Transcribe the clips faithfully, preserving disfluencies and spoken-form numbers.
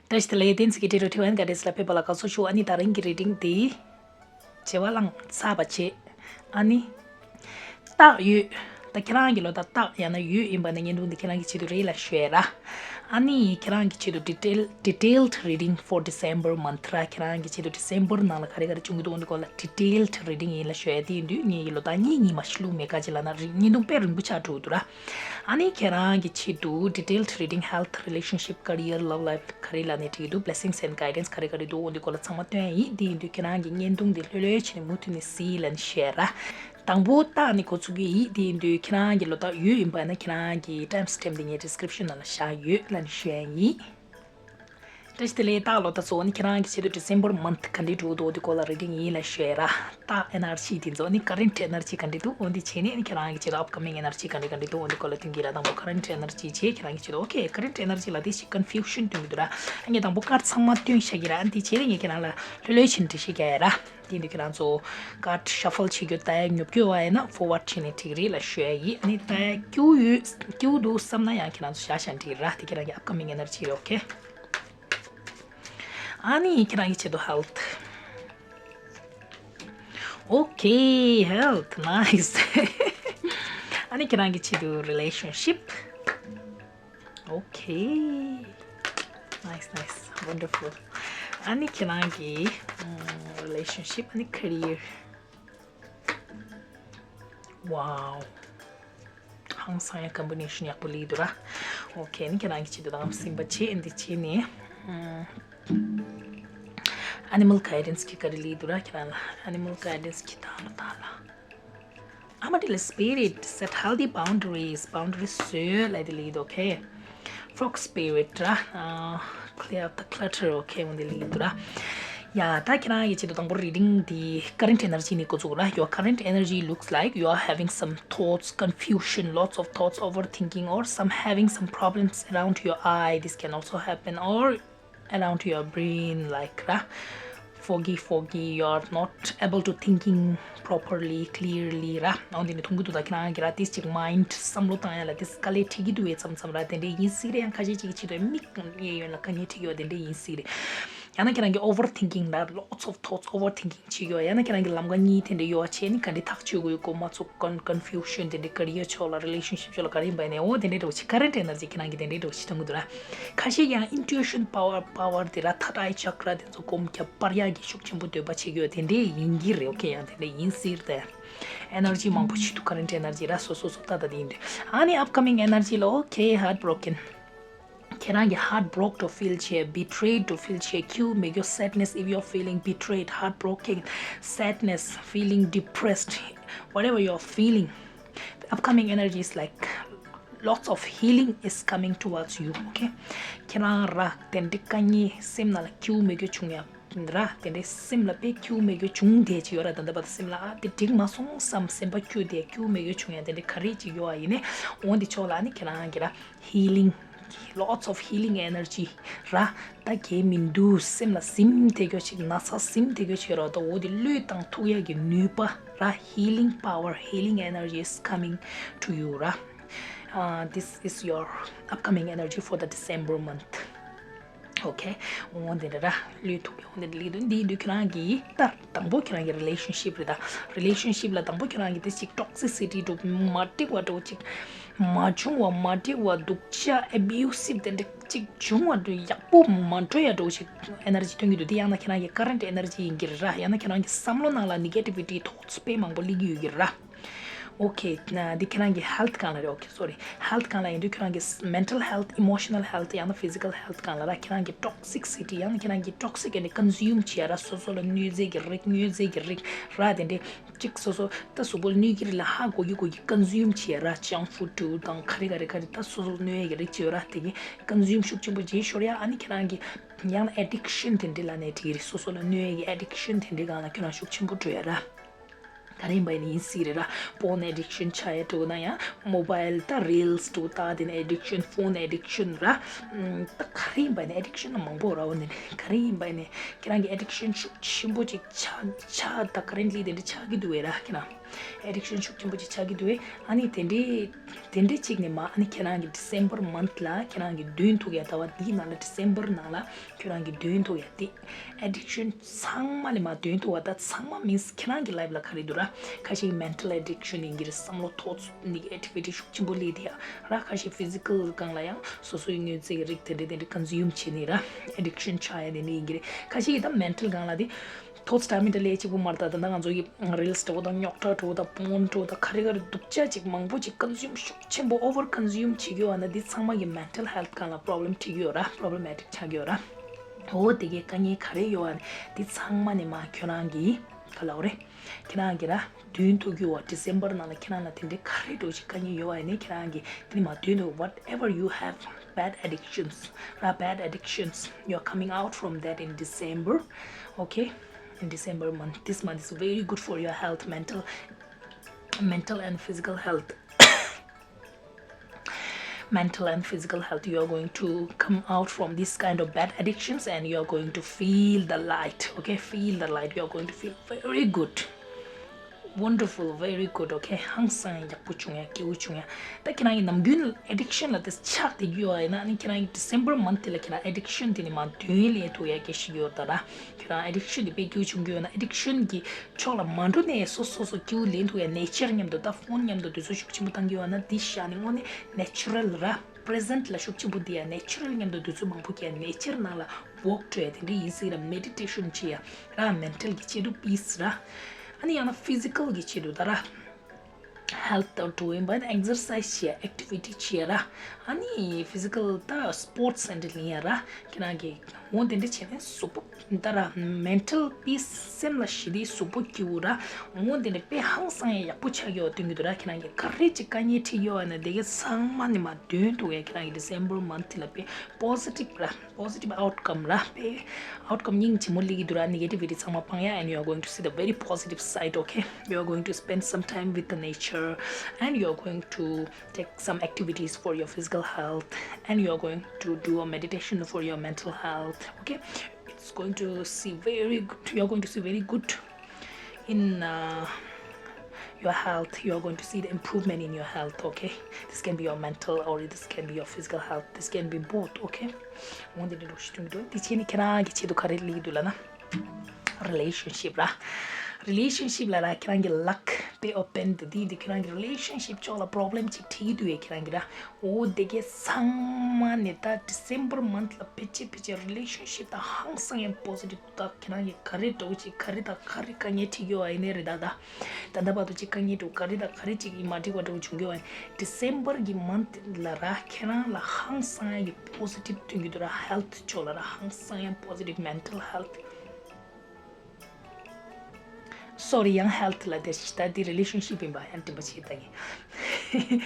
བཀྲ་ཤིས་བདེ་ལེགས། བསྟན་འཛིན་གྱི་ཊུ་ཊོ་རི་ཡལ་ག་ཌེ་སི་ལ་ཕེབས་པ་ལ་དགའ་བསུ་ཞུ། ཨ་ནི་ད་རིང་གི་རི་ཌིང་འདི་བྱེད་པ་བླངས་ཚར་བ་བྱེད། ཨ་ནི་རྟགས་ཡོད། ད་ཁྱེད་རང་གི་ལོ་རྟགས་རྟགས་ཡང་ན་ཡོད་ཡིན་པ་ན་བརྙན་ཐུང་འདི་ཁྱེད་རང་གི་ཆེད་དུ་རེད་ལ་ཞུ་ཡ་ར། ཨ་ནི་ཁྱེད་རང་གི་ཆེད་དུ་detail detailed reading for December month ར། ཁྱེད་རང་གི་ཆེད་དུ་ཌི་སེམ་བར་ནང་ལ་ག་རེ་ག་རེ་བྱུང་གི་འདུག་འོ་འདི་སྐོར་ལ་detailed reading ཡིན་ལ་ཞུ་ཡ། དེ་ཡིན་དུས་ངེད་ཀྱི་ལོ་རྟགས་གཉིས་གཉིས་མ་ཞིག་བླུགས་མེད་ག་ཅི་ལབ་ན་རི་བརྙན་ཐུང་དཔེ་རིང་པོ་ཆགས་འགྲོ་འདུག་ར། ཨ་ནི་ཁྱེད་རང་གི་ཆེད་དུ་detailed reading health relationship career love life ག་རེ་ལབ་ནས་བྲིས་འདུག blessings and guidance ག་རེ་ག་རེ་འདུག་འོ་འདི་སྐོར་ལ་ཚང་མ་སྟོན་ཡིན། དེ་ཡིན་དུས་ཁྱེད་རང་གི་བརྙན་ཐུང་འདི་ལྷོད་ལྷོད་བྱས་ནས་མུ་མཐུད་ནས་གཟིགས་ལབ་ནས་བཤད་ར། དང་པོ་རྟགས་ནི་འགོ་ཚུགས་ཀྱི་ཡིན། དེ་ཡིན་དུས་ཁྱེད་རང་གི་ལོ་རྟགས་ཡོད་ཡིན་པ་ན་ཁྱེད་རང་གི་time stamp འདི་ངའི་description ནང་ལ་བཞག་ཡོད་ལབ་ནས་ཞུ་ཡ་ཡིན། བཀྲ་ཤིས་བདེ་ལེགས། རྟགས་ལོ་རྟགས་གཙོ་བོ་ནི་ཁྱེད་རང་གི་ཆེད་དུ་December month ག་འདྲའི་འགྲོ་འདུག་འདི་སྐོར་ལ་རི་ཌིང་ཡིན་ལ་ཞུ་ཡ་ར། རྟགས་energy དེ་ཚོ་ནི་current energy ག་འདྲ་འདུག་འོ་འདི་བྱས་ནས་ནི་ཁྱེད་རང་གི་ཆེད་དུ་upcoming energy ག་འདྲ་ག་འདྲ་འདུག་འོ་འདི་སྐོར་ལ་སྟོན་གྱི་ར། དང་པོ་current energy བྱས། ཁྱེད་རང་གི་ཆེད་དུ་okay current energy ལ་དེ་ཞིག་confusion སྟོན་གྱི་འདུག་ར། ཨ་ངས་དང་པོ་ཀར་ཚང་མ་སྟོན་བཞག་གི་ར། ཨ་འདི་བྱས་ནས་ངས་ཁྱེད་རང་ལ་ལྷོད་ལྷོད་བྱས་ནས་འགྲེལ་བཤད་རྒྱག་ཡ་ར། དེ་འདི་ཁྱེད་རང་ཚོ་card shuffle བྱེད་རྒྱུ་ད་ཡ་ཉོབ་རྒྱུ་བ་ཡིན་ན་forward བྱས་ནས་འགྲིག་རེད་ལ་ཞུ་ཡ་ཡིན། ཨ་ནི་ད་ཡ་སྐྱིད་ཡོད་སྐྱིད་འདུག་བསམ་ན་ཡང་ཁྱེད་རང་ཚོ་བཞག་བཞག་འགྲིག་ར། དེ་ཁྱེད་རང་གི་upcoming energy རེད། okay ཨ་ནི་ཁྱེད་རང་གི་ཆེད་དུ་health okay health nice ཨ་ནི་ཁྱེད་རང་གི་ཆེད་དུ་relationship okay nice nice wonderful ཨ་ནི་ཁྱེད་རང་གི་relationship ཨ་ནི་career wow ཧང་སང་ཡ་combination ཡག་པོ་ལི་འདུག་ར། okay ཨ་ནི་ཁྱེད་རང་གི་ཆེད་དུ་དང་སིམ་པ་བྱེད་འདི་བྱེད་ནི་animal guidance གི་ག་རེ་ལི་འདུག་ར། ཁྱེད་རང་ལ་animal guidance གི་དང་ལ་དང་ལ། I'm a little spirit, set healthy boundaries, boundaries བཟོས་ལབ་དེ་ལས་འདུག okay fox spirit ར། clear up the clutter okay འོ་འདི་ལས་འདུག་ར། ཡ་ད་ཁྱེད་རང་གི་ཆེད་དུ་དང་པོ་རི་ཌིང་འདི་current energy ནས་འགོ་ཚུགས་ར། Your current energy looks like you are having some thoughts, confusion, lots of thoughts, overthinking, or some having some problems around your eye. This can also happen or around your brain like ར། foggy foggy, you are not able to thinking properly, clearly ར། འོ་འདི་ནི་མཐོང་གི་འདུག་ད་ཁྱེད་རང་གི་ར་དེ་ཅིག་mind བསམ་བློ་བཏང་ཡ་ལ་དེ་དཀའ་ལས་འཕྲད་ཀྱི་འདུག་བས་མཚམས་མཚམས་ར། དེ་འདྲའི་ཡིན་སྲིད་རེད། ཡང་ཁ་ཤས་ཅིག་གི་ཆེད་དུ་མིག་གཡས་གཡོན་ལ་དཀའ་ངལ་འཕྲད་ཀྱི་ཡོད་དེ་འདྲའི་ཡིན་སྲིད་རེད། ཡང་ན་ཁྱེད་རང་གི་overthinking ར། lots of thoughts, overthinking བྱེད་ཀྱི་ཡོད། ཡང་ན་ཁྱེད་རང་གི་ལམ་ཁ་གཉིས་དེ་འདྲ་ཡོད་བྱས་ནི་ག་འདྲ་ཐག་གཅོད་དགོས་ཡོད་གོ་མ་ཚོད་ཀོན་confusion དེ་འདྲ་career ཕྱོགས་ལ་relationship ཕྱོགས་ལ་ག་རེ་ཡིན་པ་ནས་འོ་དེ་འདྲའི་འདྲ་བོ་ཅིག current energy ཁྱེད་རང་གི་དེ་འདྲའི་འདྲ་བོ་ཅིག་གཏོང་གི་འདུག་ར། ཁ་ཤས་ཀྱང་intuition power power དེ་ར་third eye chakra དེ་ཚོ་སྒོམ་རྒྱབ་པར་ཡག་གི་ཤུགས་ཆེན་པོ་འདོད་པ་བྱེད་ཀྱི་ཡོད་དེ་འདྲའི་ཡིན་གྱི་རེད། okay ཡང་དེ་འདྲ་ཡིན་སྲིད་དེ་energy མང་པོ་ཞིག་འདུག current energy ར། སོ་སོ་སོ་ལྟ་ལྟ་དེ་ཡིན་དུས་ཨ་ནི་upcoming energy ལ་okay heartbroken ཁྱེད་རང་གི་heart broke འགྲོ་feel བྱེད། betrayed འགྲོ་feel བྱེད། ཁྱེའུ་མེད་རྒྱུ་sadness if you are feeling betrayed, heartbroken, sadness, feeling depressed, whatever you are feeling, the upcoming energy is like lots of healing is coming towards you. okay ཁྱེད་རང་ར་དེ་འདྲའི་དཀའ་ངལ་སེམས་ནང་ལ་ཁྱེའུ་མེད་རྒྱུ་བྱུང་ཡ་ར། དེ་འདྲའི་སེམས་ལ་དཔེ་ཁྱེའུ་མེད་རྒྱུ་བྱུང་བསྡད་ཀྱི་ཡོད་ར། ད་ལྟ་བར་དུ་སེམས་ལ་ཨ་དེ་འགྲིག་མ་སོང་བསམ་སེམས་པ་སྐྱོ་བསྡད་ཁྱེའུ་མེད་རྒྱུ་བྱུང་ཡ་དེ་འདྲའི་ག་རེ་ཅིག་ཡོད་ཨ་ཡིན་ནའི་འོ་འདི་ཕྱོགས་ལ་ཨ་ནི་ཁྱེད་རང་གི་ར། healing, lots of healing energy ར། ད་གལ་མི་འདུག་སེམས་ལ་ཟིན་བསྡད་རྒྱུ་ཅིག་ན་ཚ་ཟིན་བསྡད་རྒྱུ་ཅིག་ཡོད་ར། ད་འོ་དེ་བློས་བཏང་ཐུབ་ཡ་གི་ནུས་པ་ར། healing power, healing energy is coming to you ར། Uh, this is your upcoming energy for the December month. okay འོ་འདི་འདྲ་ར། བློས་ཐུབ་ཡོང་འདི་འདྲ་ལེགས་འདུག་འདི་འདུག་ཁྱེད་རང་གི་ད་དང་པོ་ཁྱེད་རང་གི་relationship རེད་ད། relationship ལ་དང་པོ་ཁྱེད་རང་གི་དེ་ཅིག་toxicity འགྲོ་མ་འགྲིག་པ་འགྲོ་ཅིག་མ་བྱུང་བ་མ་འགྲིག་པ་སྡུག་ཅག་abusive དེ་འདྲ་ཅིག་བྱུང་བ་འགྲོ་ཡག་པོ་མ་འགྲོ་ཡ་འགྲོ་ཅིག energy སྟོན་གྱི་འདུག་དེ་ཡང་ན་ཁྱེད་རང་གི་current energy ཡིན་གྱི་རེད་ར། ཡང་ན་ཁྱེད་རང་གི་བསམ་བློ་ནང་ལ་negativity thoughts དཔེ་མང་པོ་སླེབས་ཀྱི་ཡོད་ཀྱི་རེད་ར། okay འདི་ཁྱེད་རང་གི་health སྒང་ལ་རེད། okay sorry health སྒང་ལ་ཡིན་དུས་ཁྱེད་རང་གི་mental health, emotional health ཡང་ན་physical health སྒང་ལ་ར། ཁྱེད་རང་གི་toxicity ཡང་ན་ཁྱེད་རང་གི་toxic and consume བྱས་ར། སོ་སོ་ལ་གནོད་འཚེ་གི་རིགས་གནོད་འཚེ་གི་རིགས་ར་དེ་འདྲས་ཅིག་སོ་སོ་ད་གཟུགས་པོ་གནོད་ཀྱི་རིགས་ལ་ཧ་གོ་གི་གོ་གི་consume བྱས་ར། junk food དང་ག་རེ་ག་རེ་ག་རེ་ད་སོ་སོ་གནོད་ཡས་ཀྱི་རིགས་བྱས་ར། དེ་གི་consume ཤུགས་ཆེན་པོ་བྱས་ཤོར་ཡ། ཨ་ནི་ཁྱེད་རང་གི་ཡང་ན་addiction དེ་འདྲས་ལ་ནས་དེ་གི་རིགས་སོ་སོ་ལ་གནོད་ཡས་ཀྱི་addiction དེ་འདྲས་སྒང་ལ་ཁྱེད་རང་ཤུགས་ཆེན་པོ་འགྲོ་ཡ་ར། ག་རེ་ཡིན་པ་ཡིན་ན་ཡིན་སྲིད་རེད་ར། porn addiction ཆགས་ཡ་འགྲོ་ན་ཡང་mobile ད་reels འགྲོ་ད་དེ་ནས་addiction phone addiction ར། ད་ག་རེ་ཡིན་པ་ཡིན་ན་addiction མང་པོ་ར། འོ་ནས་ག་རེ་ཡིན་པ་ཡིན་ན་ཁྱེད་རང་གི་addiction ཤུགས་ཆེན་པོ་ཅིག་ཆགས་ཆགས་ད་currently དེ་འདྲ་ཆགས་ཀྱི་འདུག་བས་ར། ཁྱེད་རང་addiction ཤུགས་ཆེན་པོ་ཅིག་ཆགས་ཀྱི་འདུག་བས། ཨ་ནི་དེ་འདྲའི་དེ་འདྲའི་ཅིག་ནས་མ་ཨ་ནི་ཁྱེད་རང་གི་December month ལ་ཁྱེད་རང་གི་འདོན་ཐུབ་ཡ་ཟླ་བ་འདིའི་ནང་ལ་December ནང་ལ་ཁྱེད་རང་གི་འདོན་ཐུབ་ཡ་དེ། addiction ཚང་མ་ལས་མར་འདོན་ཐུབ་པ་ད་ཚང་མ་means ཁྱེད་རང་གི་life ལ་ག་རེ་འདུག་ར། ཁ་ཤས་mental addiction ཡིན་གྱི་རེད། བསམ་བློ་ཐོག་negativity ཤུགས་ཆེན་པོ་སླེབས་དེ་ཡ་ར། ཁ་ཤས་physical སྒང་ལ་ཡང་སོ་སོའི་དངོས་རྫས་ཀྱི་རིགས་དེ་འདྲ་དེ་འདྲ་consume བྱས་ནས་ར་addiction ཆགས་ཡ་དེ་འདྲ་ཡིན་གྱི་རེད། ཁ་ཤས་ཀྱིས་ད་mental སྒང་ལ་དེ་ཐོག་སྟ་མི་འདྲ་ལས་གཅིག་པུ་མ་རེད། ད་ད་ང་ཚོ་གི་reels འདྲ་བོ་དང་རྙོག་དྲ་འདྲ་བོ་དང་porn འདྲ་བོ་དང་ག་རེ་ག་རེ་སྡུག་ཅག་ཅིག་མང་པོ་ཅིག་consume ཤུགས་ཆེན་པོ་over consume བྱེད་ཀྱི་ཡོད་ན་འདི་ཚང་མ་གི་mental health སྒང་ལ་problem འཁྲི་གི་ཡོད་ར། problematic ཆགས་ཀྱི་ཡོད་ར། འོ་དེ་གའི་དཀའ་ངལ་ག་རེ་ཡོད་ཨ་ནི་འདི་ཚང་མ་ནས་མ་ཁྱོད་རང་གི་ག་ལབ་རེད། ཁྱེད་རང་གི་ར་འདོན་ཐུབ་ཀྱི་ཡོད། December ནང་ལ་ཁྱེད་རང་ལ་དེ་འདྲའི་ག་རེ་འགྲོ་ཞིག་དཀའ་ངལ་ཡོད་ཨ་ནི་ཁྱེད་རང་གི་དེ་ནས་མ་འདོན་ཐུབ། Whatever you have bad addictions ར། bad addictions, you are coming out from that in December. Okay, in December month, this month is very good for your health, mental mental and physical health. Mental and physical health, you are going to come out from this kind of bad addictions and you are going to feel the light. Okay, feel the light, you are going to feel very good, wonderful, very good. Okay, ཧང་སང་ཡག་པོ་བྱུང་ཡ་སྐྱིད་པོ་བྱུང་ཡ། ད་ཁྱེད་རང་གི་ནམ་རྒྱུན་addiction ལ་དེ་ཆགས་དེ་ཡོད་ཡིན་ན་ཨ་ནི་ཁྱེད་རང་གི་December month དེ་ལ་ཁྱེད་རང་addiction དེ་ནི་མ་དོན་ལས་ཐུག་ཡ་སྐད་ཆ་ཡོད་ད་ར། ཁྱེད་རང་addiction དེ་དཔེ་སྐྱིད་པོ་བྱུང་གི་ཡོད་ན་addiction གི་ཕྱོགས་ལ་མ་འགྲོ་ནས་སོ་སོ་སོ་སྐྱིད་པོ་ལེན་ཐུབ་ཡ་nature མཉམ་དུ་ད་phone མཉམ་དུ་དུས་ཚོད་ཤུགས་ཆེན་པོ་བཏང་གི་ཡོད་ན་འདི་བཞག་ནས་དངོས་གནས་natural ར། present ལ་ཤུགས་ཆེན་པོ་འདི་ཡ་natural མཉམ་དུ་དུས་ཚོད་མང་པོ་སྐྱེལ་nature ནང་ལ་walk འགྲོ་ཡ་དེ་འདྲ་ཡིན་སྲིད་ར། meditation བྱེད་ཡ་ར། mental གི་ཆེད་དུ་peace ར། ཨ་ནི་ཡང་ན་physical གི་ཆེད་དུ་ད་ར། health དང་འགྲོ་ཡིན་པ་exercise བྱེད་ཡ་activity བྱེད་ཡ་ར། ཨ་ནི་physical ད་sports འདྲ་ལེན་ཡ་ར། ཁྱེད་རང་གི་འོ་དེ་འདྲ་བྱས་ནས་གཟུགས་པོ་ད་ར་mental peace སེམས་ལ་ཞི་བདེ་གཟུགས་པོ་སྐྱིད་པོ་ར། འོ་དེ་འདྲ་དཔེ་ཧང་སང་ཡ་ཡག་པོ་ཆགས་ཡོད་སྟོན་གྱི་འདུག་ར། ཁྱེད་རང་གི་ག་རེ་ཅིག་དཀའ་ངལ་འཕྲད་ཡོད་ན་དེ་ག་ཚང་མ་ནི་མ་འདོན་ཐུབ་ཡ། ཁྱེད་རང་གི་December month དེ་ལ་དཔེ་positive ར། positive outcome ར། དཔེ་outcome སྙིང་རྗེ་མོ་སླེབས་ཀྱི་འདུག་ར། negativity ཚང་མ་སྤང་ཡ། and you are going to see the very positive side. Okay, you are going to spend some time with the nature and you are going to take some activities for your physical health and you are going to do a meditation for your mental health. Okay, it's going to see very good, you are going to see very good in uh, your health. You are going to see the improvement in your health. Okay, this can be your mental or this can be your physical health, this can be both. Okay, འོ་འདི་འདྲ་ཞིག་འདུག་འདི་བྱས་ནས་ཁྱེད་རང་གི་ཆེད་དུ་ག་རེ་སླེབས་ཀྱི་འདུག་ལབ་ན། relationship ར། relationship ལ་ར་ཁྱེད་རང་གི་luck དེ་open དེ་དེ་ཁྱེད་རང་གི་relationship ཕྱོགས་ལ་problem ཅིག་འཕྲད་ཀྱི་འདུག་ཡ། ཁྱེད་རང་གི་ར། འོ་དེ་གའི་ཚང་མ་ནས་ད་December month ལ་ཕལ་ཆེར་ཕལ་ཆེར་relationship དང་ཧང་སང་ཡང་positive ད་ཁྱེད་རང་གི་ག་རེ་འགྲོ་ཅིག་ག་རེ་དང་ག་རེ་དཀའ་ངལ་འཕྲད་ཀྱི་ཡོད་ཨ་ཡིན་ནའི་རེད། ད་ད་ད་ལྟ་བར་དུ་ཅིག་དཀའ་ངལ་འགྲོ་ག་རེ་དང་ག་རེ་ཅིག་ཡིན་མ་འགྲིག་པ་འགྲོ་བྱུང་གི་ཡོད་ཨ་ཡིན། December གི་month ལ་ར་ཁྱེད་རང་ལ་ཧང་སང་ཡང་གི་positive སྟོན་གྱི་འདུག་ར། health ཕྱོགས་ལ་ར་ཧང་སང་ཡང་positive mental health Sorry, ཡང་health ལ་དེ་ཞིག་ད་དེ་relationship ཡིན་པ་ཡང་དྲན་པ་བྱེད་ད་ཡིན།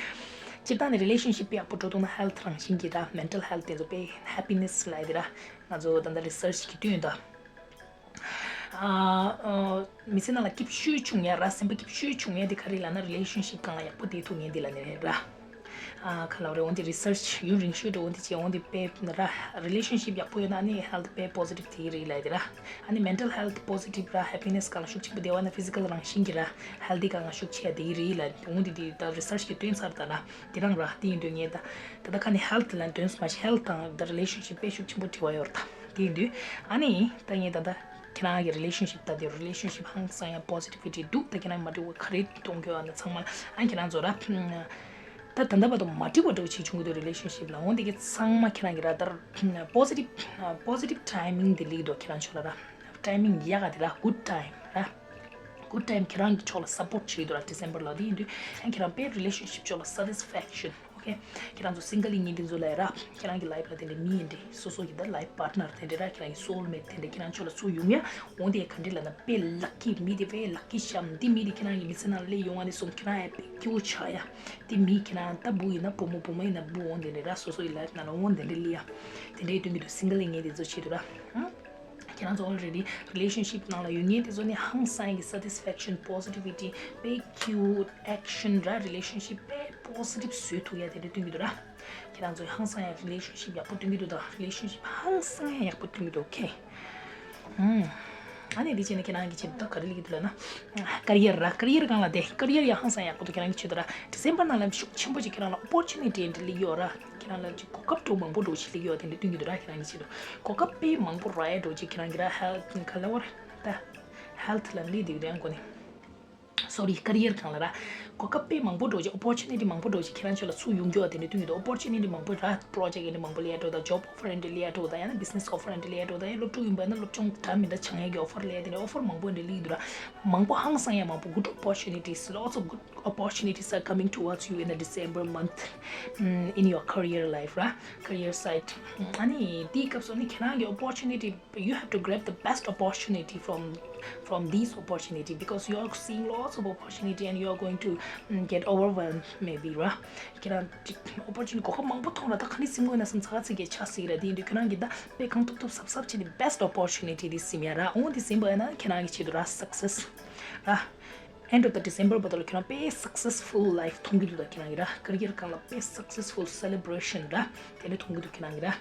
སྤྱིར་བཏང་ནས་relationship དཔེ་ཡག་པོ་འགྲོ་ཐུབ་ན་health རང་བཞིན་གྱིས་ད་mental health དེ་ཚོ་དཔེ་happiness ལ་དེ་ར་ང་ཚོ་ད་ལྟ་research གི་སྟོན་ད། ཨ་ཨ་མི་ཚེ་ནང་ལ་སྐྱིད་ཤོས་བྱུང་ཡ་ར། སེམས་པ་སྐྱིད་ཤོས་བྱུང་ཡ་དེ་ག་རེ་ལབ་ན་relationship སྒང་ལ་ཡག་པོ་བསྡད་ཐུབ་ངེས་དེ་ལ་ནི་རེད་ར། ཨ་ག་ལབ་རེད། འོན་ཏེ་research ཡུན་རིང་ཤོས་འགྲོ་འོན་ཏེ་བྱས་འོན་ཏེ་དཔེ་ར་relationship ཡག་པོ་ཡོད་ན་ནི་health དཔེ་positive དེ་རེད་ལབ་དེ་ར། ཨ་ནི་mental health positive ར་happiness སྒང་ལ་ཤུགས་ཆེན་པོ་བསྡད་པ་ན་physical རང་བཞིན་གྱིས་ར་healthy སྒང་ལ་ཤུགས་ཆེ་བསྡད་རེད་ལབ་འོན་ཏེ་དེ་ད་research གི་སྟོན་ཚར་ད་ན་དེ་རང་ར་དེ་ཡིན་དུས་ངས་ད་ད་ད་ཁ་ནི་health ལ་འདོན་སོང་མ་གཞི་health དང་ད་relationship དཔེ་ཤུགས་ཆེན་པོ་འབྲེལ་བ་ཡོད་རེད་ད། དེ་ཡིན་དུས་ཨ་ནི་ད་ངས་ད་ད་ཁྱེད་རང་གི་relationship ད་དེ་relationship ཧང་སང་ཡང་positivity འདུག་ད་ཁྱེད་རང་མ་འགྲིག་པ་ག་རེ་གཏོང་དགོས་ཨ་ན་ཚང་མ་ཨ་ཁྱེད་རང་ཚོ་ར་ད་ད་ལྟ་བར་དུ་མ་འགྲིག་པ་འདྲ་བོ་ཅིག་བྱུང་གི་འདུག relationship ལ། འོན་ཏེ་གི་ཚང་མ་ཁྱེད་རང་གི་ར་ད་positive positive timing དེ་ལེགས་འདུག་ཁྱེད་རང་ཚོ་ལ་ར་timing ཡག་ག་དེ་ར་good time ར་good time ཁྱེད་རང་གི་ཕྱོགས་ལ་support བྱེད་འདུག་ར་December ལ། དེ་ཡིན་དུས་ཨ་ཁྱེད་རང་དཔེ་relationship ཕྱོགས་ལ་satisfaction Okay, ཁྱེད་རང་ཚོ་single ཡིན་མཁན་དེ་ཚོ་ལ་ར། ཁྱེད་རང་གི་life ལ་དེ་འདྲའི་མི་ཡིན་འདྲ་སོ་སོ་གི་ད་life partner དེ་འདྲ་ར་ཁྱེད་རང་གི་soulmate དེ་འདྲ་ཁྱེད་རང་ཚོ་ལ་ཚུར་ཡོང་ཡ། འོན་ཏེ་ག་འདྲ་ལབ་ན་དཔེ་lucky མི་དེ་དཔེ་lucky ཤམ་འདི་མི་དེ་ཁྱེད་རང་གི་མི་ཚེ་ནང་སླེབས་ཡོང་བ་ནས་བཟུང་ཁྱེད་རང་ཡ་དཔེ་སྐྱིད་པོ་ཆགས་ཡ། དེ་མི་ཁྱེད་རང་ད་བུ་ཡིན་ན་བུ་མོ་བུ་མོ་ཡིན་ན་བུ་འོན་དེ་འདྲ་ར་སོ་སོ་གི་life ནང་ལ་འོན་དེ་འདྲ་སླེབས་ཡ། དེ་འདྲའི་དོན་གྱི་དུ་single ཡིན་མཁན་དེ་ཚོ་ཆེད་དུ་ར། ཧུམ། ཁྱེད་རང་ཚོ་already relationship ནང་ལ་ཡོད་མཁན་དེ་ཚོ་ནི་ཧང་སང་གི་satisfaction, positivity, དཔེ་cute, action ར། relationship དཔེ་positive བཟོ་ཐུབ་ཡ་དེ་འདྲ་སྟོན་གྱི་འདུག་ར། ཁྱེད་རང་ཚོ་ཧང་སང་ཡ་relationship ཡག་པོ་སྟོན་གྱི་འདུག་ད། relationship ཧང་སང་ཡ་ཡག་པོ་སྟོན་གྱི་འདུག okay. ཨུམ། ཨ་ནི་འདི་བྱས་ནས་ཁྱེད་རང་གི་ཆེད་དུ་ད་ག་རེ་ལེགས་འདུག་ལབ་ན། career ར། career སྒང་ལ་དེ་career ཡ་ཧང་སང་ཡག་པོ་འདུག་ཁྱེད་རང་གི་ཆེད་དུ་ར། December ནང་ལ་ཤུགས་ཆེན་པོ་ཅིག་ཁྱེད་རང་ལ་opportunity འདི་ལེགས་ཡོད་ར། ཁྱེད་རང་ལ་ཅིག་གོ་སྐབས་འདྲ་མང་པོ་འདྲ་ཅིག་ལེགས་ཡོད་དེ་འདྲ་སྟོན་གྱི་འདུག་ར། ཁྱེད་རང་གི་ཆེད་དུ་གོ་སྐབས་དཔེ་མང་པོ་རག་ཡ་འདྲ་ཅིག་ཁྱེད་རང་གི་ར། health ག་ལ་བར་ད་health ལ་ལེགས་འདུག་དེ་ཡང་གོ་ནི། sorry, career སྒང་ལ་ར། གོ་སྐབས་དཔེ་མང་པོ་འདྲ་ཅིག opportunity མང་པོ་འདྲ་ཅིག་ཁྱེད་རང་ཚོ་ལ་ཚུར་ཡོང་རྒྱུ་བ་དེ་འདྲ་སྟོན་གྱི་འདུག opportunity མང་པོ་ར། project འདི་མང་པོ་ལེགས་འགྲོ་དང་job offer འདི་ལེགས་འགྲོ་དང་ཡང་ན་business offer འདི་ལེགས་འགྲོ་དང་ཡང་སློབ་ཕྲུག་ཡིན་པ་ན་སློབ་སྦྱོང་འདྲ་མི་འདྲ་སྦྱང་ཡས་ཀྱི་offer ལེགས་དེ་འདྲ་offer མང་པོ་འདི་ལེགས་འདུག་ར། མང་པོ་ཧང་སང་ཡ་མང་པོ good opportunities, lots of good opportunities are coming towards you in the December month, mm, in your career life ར། career side. ཨ་ནི་དེའི་སྐབས་སུ་ནི་ཁྱེད་རང་གི་opportunity you have to grab the best opportunity from from these opportunity because you are seeing lots of opportunity and you are going to, mm, get overwhelmed maybe ར། ཁྱེད་རང་opportunity གོ་སྐབས་མང་པོ་མཐོང་ར། ད་ག་ནས་ཟིན་དགོས་ན་ཟིན། ཚ་ཚིག་གི་ཆ་ཟིག་ར། དེ་ཡིན་དུས་ཁྱེད་རང་གིས་ད་དཔེ་གང་ཐུབ་ཐུབ་གཟབ་གཟབ་བྱས་ནས་best opportunity དེ་ཟིན་ཡ་ར། འོ་དེ་ཟིན་པ་ཡིན་ན་ཁྱེད་རང་གི་ཆེད་དུ་ར་success ར། end of the December བར་དུ་ལ་ཁྱེད་རང་དཔེ་successful life མཐོང་གི་འདུག་ད་ཁྱེད་རང་གི་ར། career སྒང་ལ་དཔེ་successful celebration ར། དེ་འདྲ་མཐོང་གི་འདུག་ཁྱེད་རང་གི་ར།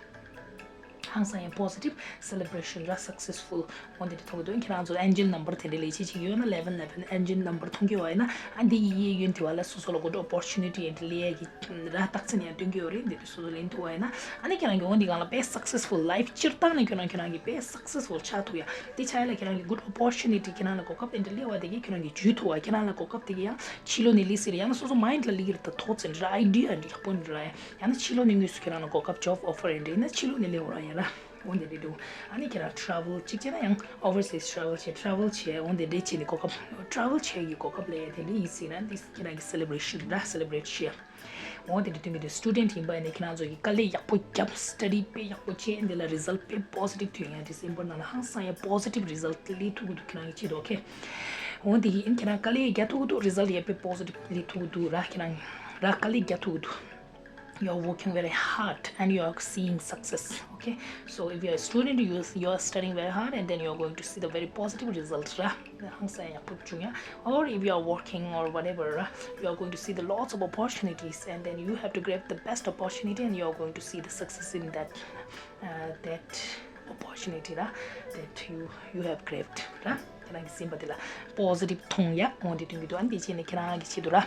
ཧང་སང་ཡང་positive celebration ར། successful འོ་འདི་འདྲ་མཐོང་གི་འདུག་ཁྱེད་རང་ཚོ་angel number དེ་འདྲ་ལས་བྱེད་ཅིག་ཡོད་ན་eleven eleven angel number མཐོང་གི་ཡོད་ན་ཨ་འདི་ཡི་གཡས་གཡོན་དེ་བ་ལ་སོ་སོ་ལ་good opportunity འདི་ལས་ཀྱི་ར་རྟགས་མཚན་ཡང་སྟོན་གྱི་ཡོད་རེད། འདི་དུས་སོ་སོ་ལེན་ཐུབ་པ་ཡིན་ན་ཨ་ནི་ཁྱེད་རང་གི་འོ་འདི་སྒང་ལ་དཔེ་successful life སྤྱིར་བཏང་ནས་ཁྱོད་རང་ཁྱོད་རང་གི་དཔེ་successful ཆགས་ཐུབ་ཡ། དེ་ཆགས་ཡ་ལ་ཁྱེད་རང་གི་good opportunity ཁྱེད་རང་ལ་གོ་སྐབས་དེ་འདྲ་སླེབས་པ་དེ་གིས་ཁྱོད་རང་གི་འཇུས་ཐུབ་པ། ཁྱེད་རང་ལ་གོ་སྐབས་དེ་གིས་ཡང་ཕྱི་ལོགས་ནས་སླེབས་སྲིད་རེད། ཡང་ན་སོ་སོ་mind ལ་སླེབས་ཀྱི་རེད། ད་ཐོག་ཚད་འདྲ་idea འདྲ་ཡག་པོ་འདྲ་ཡ། ཡང་ན་ཕྱི་ལོགས་ནས་དངོས་སུ་ཁྱེད་རང་ལ་གོ་སྐབས་job offer ཡིན་འདྲ་ཡིན་ན་ཕྱི་ལོགས་ནས་སླེབས་ཡོང་ར་ཡིན་ར། འོ་འདི་འདྲ་འདུག་ཨ་ནི་ཁྱེད་རང་travel གཅིག་བྱས་ན་ཡང་overseas travel བྱས། travel བྱས། འོ་འདི་འདྲ་བྱས་ནས་གོ་སྐབས་travel བྱས་ཀྱི་གོ་སྐབས་སླེབས་ཡ་དེ་འདྲ་ཡིན་སྲིད་ན་འདི་ཁྱེད་རང་གི་celebration ར། celebrate བྱས། འོ་དེ་འདྲ་སྟོན་གྱི་འདུག student ཡིན་པ་ཡིན་ན་ཁྱེད་རང་ཚོ་གིས་དཀའ་ལས་ཡག་པོ་བརྒྱབ། study དཔེ་ཡག་པོ་བྱས། འདི་ལ་result དཔེ་positive ཐོན་ཡ། December ནང་ལ་ཧང་སང་ཡ་positive result སླེབས་ཐུབ་ཀྱི་འདུག་ཁྱེད་རང་གི་ཆེད་དུ། okay འོ་དེ་ཡིན་ཁྱེད་རང་དཀའ་ལས་རྒྱག་ཐུབ་ཀྱི་འདུག result ཡ་དཔེ་positive སླེབས་ཐུབ་ཀྱི་འདུག་ར། ཁྱེད་རང་ར་དཀའ་ལས་རྒྱག་ཐུབ་ཀྱི་འདུག you are working very hard and you are seeing success. okay so if you are a student, you you are studying very hard and then you are going to see the very positive results ར། ཧང་སང་ཡག་པོ་བྱུང་ཡ། or if you are working or whatever ར། you are going to see the lots of opportunities and then you have to grab the best opportunity and you are going to see the success in that uh, that opportunity ར། that you you have grabbed ར། ཁྱེད་རང་གིས་ཟིན་པ་དེ་ལ་positive མཐོང་ཡ། འོ་འདི་སྟོན་གྱི་འདུག་ཨ་ནི་དེ་བྱས་ནས་ཁྱེད་རང་གི་ཆེད་དུ་ར།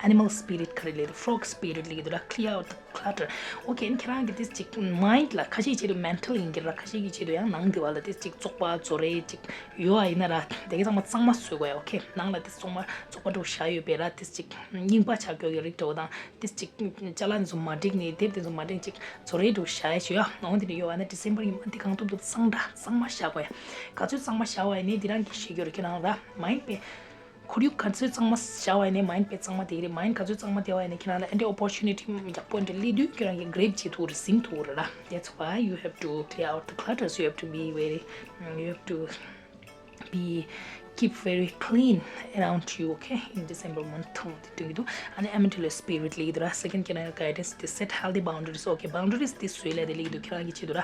animal spirit ག་རེ་ལབ་འདུག frog spirit ལབ་ཀྱི་འདུག་ར། clear out the clutter. okay ཨ་ནི་ཁྱེད་རང་གི་ཏིས་ཅིག་mind ལ་ཁ་ཤས་ཆེད་དུ་mental ཡིན་གྱི་ར། ཁ་ཤས་ཀྱི་ཆེད་དུ་ཡང་ནང་དེ་བ་ལ་ཏིས་ཅིག་བཙོག་པ་བཙོག་རེ་ཅིག་ཡོད་པ་ཡིན་ན་ར། དེ་ག་ཚང་མ་གཙང་མ་བཟོ་དགོས་ཡ། okay ནང་ལ་ཏིས་བཙོག་མ་བཙོག་པ་འདྲ་བོ་བཞག་ཡོད་པས་ར། ཏིས་ཅིག་རྙིང་པ་ཆགས་ཀྱོག་གི་རིགས་འདྲ་བོ་དང་། ཏིས་ཅིག་ཅ་ལག་འདི་ཚོ་མ་འགྲིག་ནས། དེབ་དེ་ཚོ་མ་འགྲིག་ཅིག་བཙོག་རེ་འདྲ་བོ་བཞག་ཡ་བྱོས་ཡ། འོ་དེ་འདྲ་ཡོད་པ་ན་December ཡིན་པ་འདི་གང་ཐུབ་ཐུབ་གཙང་སྦྲ་གཙང་མ་བཞག་དགོས་ཡ། ག་ཚོད་གཙང་མ་བཞག་པ་ཡིན་ནའི་འདི་རང་གིས་ཤེས་ཀྱི་ཡོད་རེད། ཁྱེད་རང་ར་mind དཔེ་ཁོར་ཡུག་ག་ཚོད་གཙང་མ་བཞག་པ་ཡིན་ནའི་mind དཔེ་གཙང་མ་བསྡད་ཀྱི་རེད། mind ག་ཚོད་གཙང་མ་བསྡད་པ་ཡིན་ནའི་ཁྱེད་རང་ལ་ཨ་འདྲའི་opportunity ཡག་པོ་འདྲ་སླེབས་དུས་ཁྱེད་རང་གིས་grab བྱེད་ཐུབ་རེད། ཟིན་ཐུབ་རེད་ར། that's why you have to clear out the clutters, you have to be very, mm, you have to be keep very clean around you. okay in December month འོ་དེ་སྟོན་གྱི་འདུག་ཨ་ནི་amicaloid spirit ལབ་ཀྱི་འདུག་ར། second ཁྱེད་རང་གི་guidance དེ་set healthy boundaries. okay boundaries དེ་བཟོས་ལབ་དེ་ལབ་ཀྱི་འདུག་ཁྱེད་རང་གི་ཆེད་དུ་ར།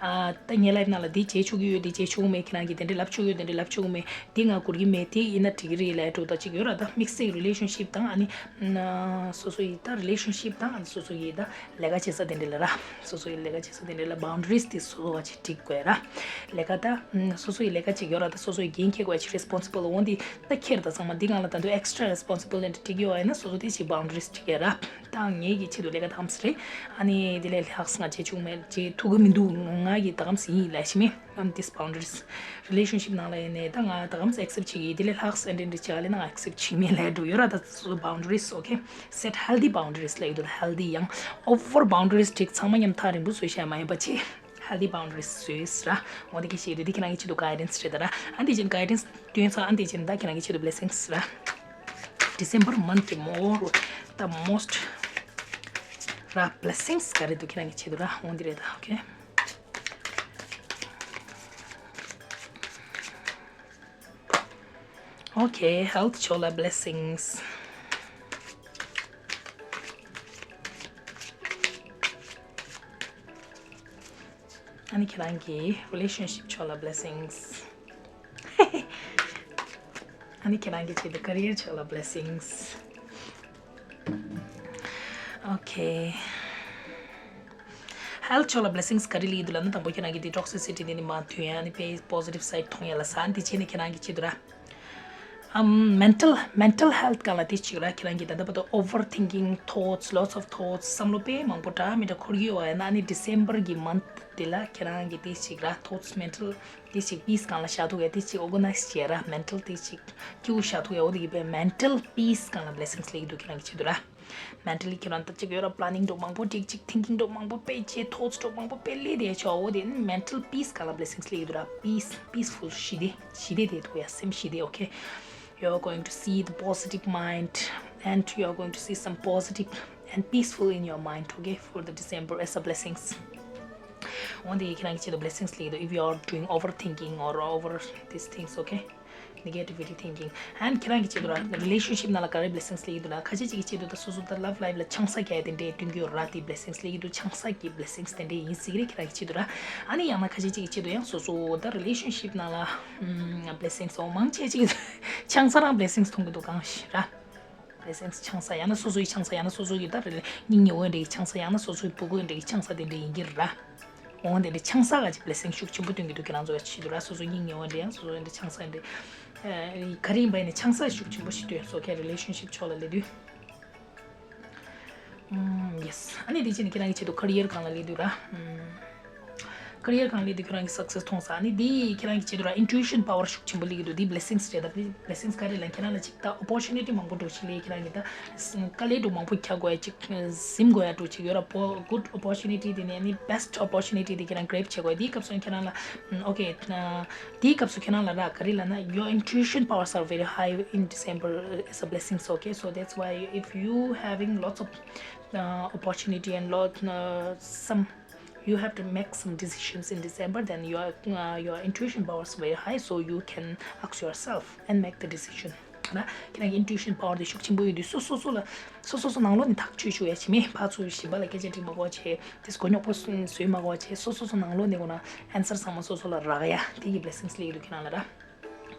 ཨ་ད་ངའི་life ནང་ལ་འདི་བྱེད་ཆོག་གི་ཡོད། འདི་བྱེད་ཆོག་གི་མེད། ཁྱེད་རང་གིས་དེ་འདྲ་ལབ་ཆོག་གི་ཡོད། དེ་འདྲ་ལབ་ཆོག་གི་མེད། འདི་ང་འགོར་གྱི་མེད། དེ་ཡིན་ན་འགྲིག་གི་རེད་ལབ་འདྲ་བོ་ད་ཅིག་ཡོད་ར། ད་དམིགས་བསལ་གྱི་relationship དང་ཨ་ནི་ཨ་སོ་སོ་ཡི་ད་relationship དང་ཨ་ནི་སོ་སོ་ཡི་ད་ལས་ཀ་བྱེད་ས་དེ་འདྲ་ལ་ར། སོ་སོ་ཡི་ལས་ཀ་བྱེད་ས་དེ་འདྲ་ལ་boundaries དེ་སོ་སོ་བ་ཅིག་སྒྲིག་དགོས་ར། ལས་ཀ་ད་སོ་སོ་ཡི་ལས་ཀ་ཅིག་ཡོད་ར། ད་སོ་སོ་ཡི་འགན་འཁྱེར་དགོས་ཅིག་responsible འོ་འདི་ད་འཁྱེར། ད་ཚང་མ་འདི་སྒང་ལ་ད་དུང་extra responsible འདི་སྒྲིག་ཡོད་པ་ཡིན་ན་སོ་སོ་དེ་ཅིག་boundaries སྒྲིག་ཡ་ར། ད་ངེད་ཀྱི་ཆེད་དུ་ལས་ཀ་དམ་སྲི་རེད། ཨ་ནི་དེ་ལས་ལྷག་ང་བྱེད་ཆོག་མེད། བྱེད་ཐུབ་ཀྱི་མི་འདུག་ང་གི་ད་གམ་སྲི་ཡིན་ལབ་ཤི་མེད། ཨམ་this boundaries relationship ནང་ལ་ཡིན་ནའི་ད་ང་ད་གམ་སྲི་accept བྱེད་ཀྱི་དེ་ལས་ལྷག་ས་འདྲ་འདྲ་བྱ་ལས་ན་ང་accept བྱེད་མེད་ལབ་འགྲོ་ཡོད་ར། ད་boundaries okay set healthy boundaries ལབ་ཡོད་དོ། healthy ཡང་over boundaries སྒྲིག་ཚང་མ་མཉམ་ཐག་རིང་པོ་བཟོས་བྱས་མ་ཡིན་པ་བྱེད། healthy boundaries བཟོས་ར། འོ་དེ་གི་ཤེས་དུས་དེ་ཁྱེད་རང་གི་ཆེད་དུ་guidance རེད་ད་ར། ཨ་འདི་བཞིན་guidance སྟོན་ཚར། ཨ་འདི་བཞིན་ད་ཁྱེད་རང་གི་ཆེད་དུ་blessings ར། December month གི་more the most ར་blessings ག་རེ་འདུག་ཁྱེད་རང་གི་ཆེད་དུ་ར། འོ་འདི་རེད་ད། okay okay health ཕྱོགས་ལ་blessings ནི་ཁྱེད་རང་གི་relationship་ཕྱོགས་ལ་blessings། ཨ་ནི་ཁྱེད་རང་གི་ཆེད་དུ་career་ཕྱོགས་ལ་blessings། Okay. Health་ཕྱོགས་ལ་blessings་ག་རེ་སླེབས་འདུག་ལབ་ན། དང་པོ་ཁྱེད་རང་གི་དེ་toxicity་དེ་ནི་མར་ཐོན་ཡ། ཨ་ནི་དཔེ་positive side་མཐོང་ཡ་ལ་ཟེར། ཨ་ནི་དེ་བྱས་ནས་ཁྱེད་རང་གི་ཆེད་དུ་ར། ཨམ། mental mental health་སྒང་ལ་དེ་གཅིག་ར། ཁྱེད་རང་གི་ད་ལྟ་བར་དུ་overthinking thoughts, lots of thoughts། བསམ་བློ་དཔེ་མང་པོ་འདྲ་མི་འདྲ་འཁོར་གྱི་ཡོད་པ་ཡིན་ན། ཨ་ནི་December་གི་month་དེ་ལ་ཁྱེད་རང་གི་དེ་གཅིག་ར། thoughts, mental དེ་གཅིག་peace་སྒང་ལ་བཞག་ཐུབ་ཡ། དེ་གཅིག་organize་བྱེད་ར། mental་དེ་གཅིག་སྐྱིད་པོ་བཞག་ཐུབ་ཡ། འོ་དེ་གི་དཔེ་mental peace་སྒང་ལ་blessings་སླེབས་ཀྱི་འདུག་ཁྱེད་རང་གི་ཆེད་དུ་ར། mentally་ཁྱེད་རང་ད་ཅིག་ཡོད་ར། planning་འདྲ་མང་པོ་སྒྲིག་ཅིག thinking་འདྲ་མང་པོ་དཔེ་བྱེད། thoughts་འདྲ་མང་པོ་དཔེ་སླེབས་བསྡད་ཆོག་འོ་དེ་ནི་mental peace་སྒང་ལ་blessings་སླེབས་ཀྱི་འདུག་ར། peace, peaceful་ཞི་བདེ། ཞི་བདེ་དེ་ཐུབ་ཡ། སེམས་ཞི་བདེ། Okay, you are going to see the positive mind, and you are going to see some positive and peaceful in your mind, okay, for the December as a blessings. འོན་ཏེ་ཁྱེད་རང་གི་ཆེད་དུ་blessings་སླེབས་ཀྱི་འདུག if you are doing overthinking or over these things, okay, negativity thinking. And ཁྱེད་རང་གི་ཆེད་དུ་ར་relationship་ནང་ལ་ག་རེ་blessings་སླེབས་ཀྱི་འདུག་ལབ་ན། ཁ་ཤས་ཅིག་གི་ཆེད་དུ་ད་སོ་སོ་ད་love life་ལ་ཆང་ས་རྒྱག་ཡ་དེ་འདྲའི་སྟོན་གྱི་ཡོད་ར། དེ་blessings་སླེབས་ཀྱི་འདུག་ཆང་ས་ཀྱི་blessings་དེ་འདྲའི་ཡིན་སྲིད་ཀྱི་རེད། ཁྱེད་རང་གི་ཆེད་དུ་ར། ཨ་ནི་ཡང་ན་ཁ་ཤས་ཅིག་གི་ཆེད་དུ་ཡང་སོ་སོ་ད་relationship་ནང་ལ་ཨམ་blessings་འོ་མང་ཆེ་ཅིག་ཆང་ས་རང་blessings་མཐོང་གི་འདུག་གང་ཞིག་ར། blessings་ཆང་ས། ཡང་ན་སོ་སོའི་ཆང་ས། ཡང་ན་སོ་སོ་གི་ད་རེ་སྙིང་ཉེ་བོ་འདྲ་གི་ཆང་ས། ཡང་ན་སོ་སོའི་ཕྲུ་གུ་འདྲ་གི་ཆང་ས་དེ་འདྲ་ཡིན་གྱི་ར། འོ་དེ་འདྲ་ཆང་ས་ག་ཅིག་blessing་ཤུགས་ཆེན་པོ་སྟོན་གྱི་འདུག་ཁྱེད་རང་ཚོ་ག་ཆེད་དུ་ར། སོ་སོའི་སྙིང་ཉེ་བོ་འདྲ་ཡང་སོ་སོ་འདྲ་ཆང་ས་འདྲ། ཨ་ག་རེ་ཡིན་པ་ཡིན་ནའི་ཆང་ས་ཤུགས་ཆེན་པོ་ཞིག་སྟོན་སོ། ཁྱེད་relationship་ཕྱོགས་ལ་སླེབས་དུས། ཨམ། yes. ཨ་ནི་དེ་བྱས་ནས་ཁྱེད་རང་གི་ཆེད་དུ་career་སྒང་ལ་སླེབས་དུས་ར། ཨམ། career་སྒང་སླེབས་དུས་ཁྱེད་རང་གི་success་མཐོང་ས། ཨ་ནི་དེ་ཁྱེད་རང་གི་ཆེད་དུ་ར་intuition power་ཤུགས་ཆེན་པོ་སླེབས་ཀྱི་འདུག་དེ་blessings་རེད། ད་blessings་ག་རེ་ལབ་ན་ཁྱེད་རང་ལ་ཅིག་ད་opportunity་མང་པོ་འདྲ་ཞིག་སླེབས། ཁྱེད་རང་གི་ད་དཀའ་ལས་འདྲ་མང་པོ་རྒྱག་དགོས་ཡ་ཅིག་ཟིན་དགོས་ཡ་འདྲ་ཅིག་ཡོད་ར། པོ་good opportunity་དེ་ནས་ཨ་ནི་best opportunity་དེ་ཁྱེད་རང་grab་བྱེད་དགོས་ཡ། དེའི་སྐབས་སུ་ཁྱེད་རང་ལ་ཨམ། okay, དེའི་སྐབས་སུ་ཁྱེད་རང་ལ་ར་ག་རེ་ལབ་ན། your intuition powers are very high in December as a blessings, okay? So that's why if you having lots of uh, opportunity and lot uh, some you have to make some decisions in December, then your uh, your intuition powers very high, so you can ask yourself and make the decision. ན་ཁྱེད་རང་གི་intuition power་དེ་ཤུགས་ཆེན་པོ་ཡོད་དུས་སོ་སོ་སོ་ལ་སོ་སོ་སོ་ནང་ལོགས་ནས་ཐག་གཅོད་ཞུ་ཡ་བྱེད་མེད། ཕར་ཚུར་གཞན་པ་ལ་སྐད་ཆ་དྲིས་མ་དགོས་བྱས། དེ་མགོ་རྙོག་པོ་བཟོས་མ་དགོས་བྱས། སོ་སོ་སོ་ནང་ལོགས་ནས་ཁོ་ན་answer་ཚང་མ་སོ་སོ་ལ་རག་ཡ་དེ་གི་blessings་སླེབས་ཡོད་དུས་ཁྱེད་རང་ལ་ར།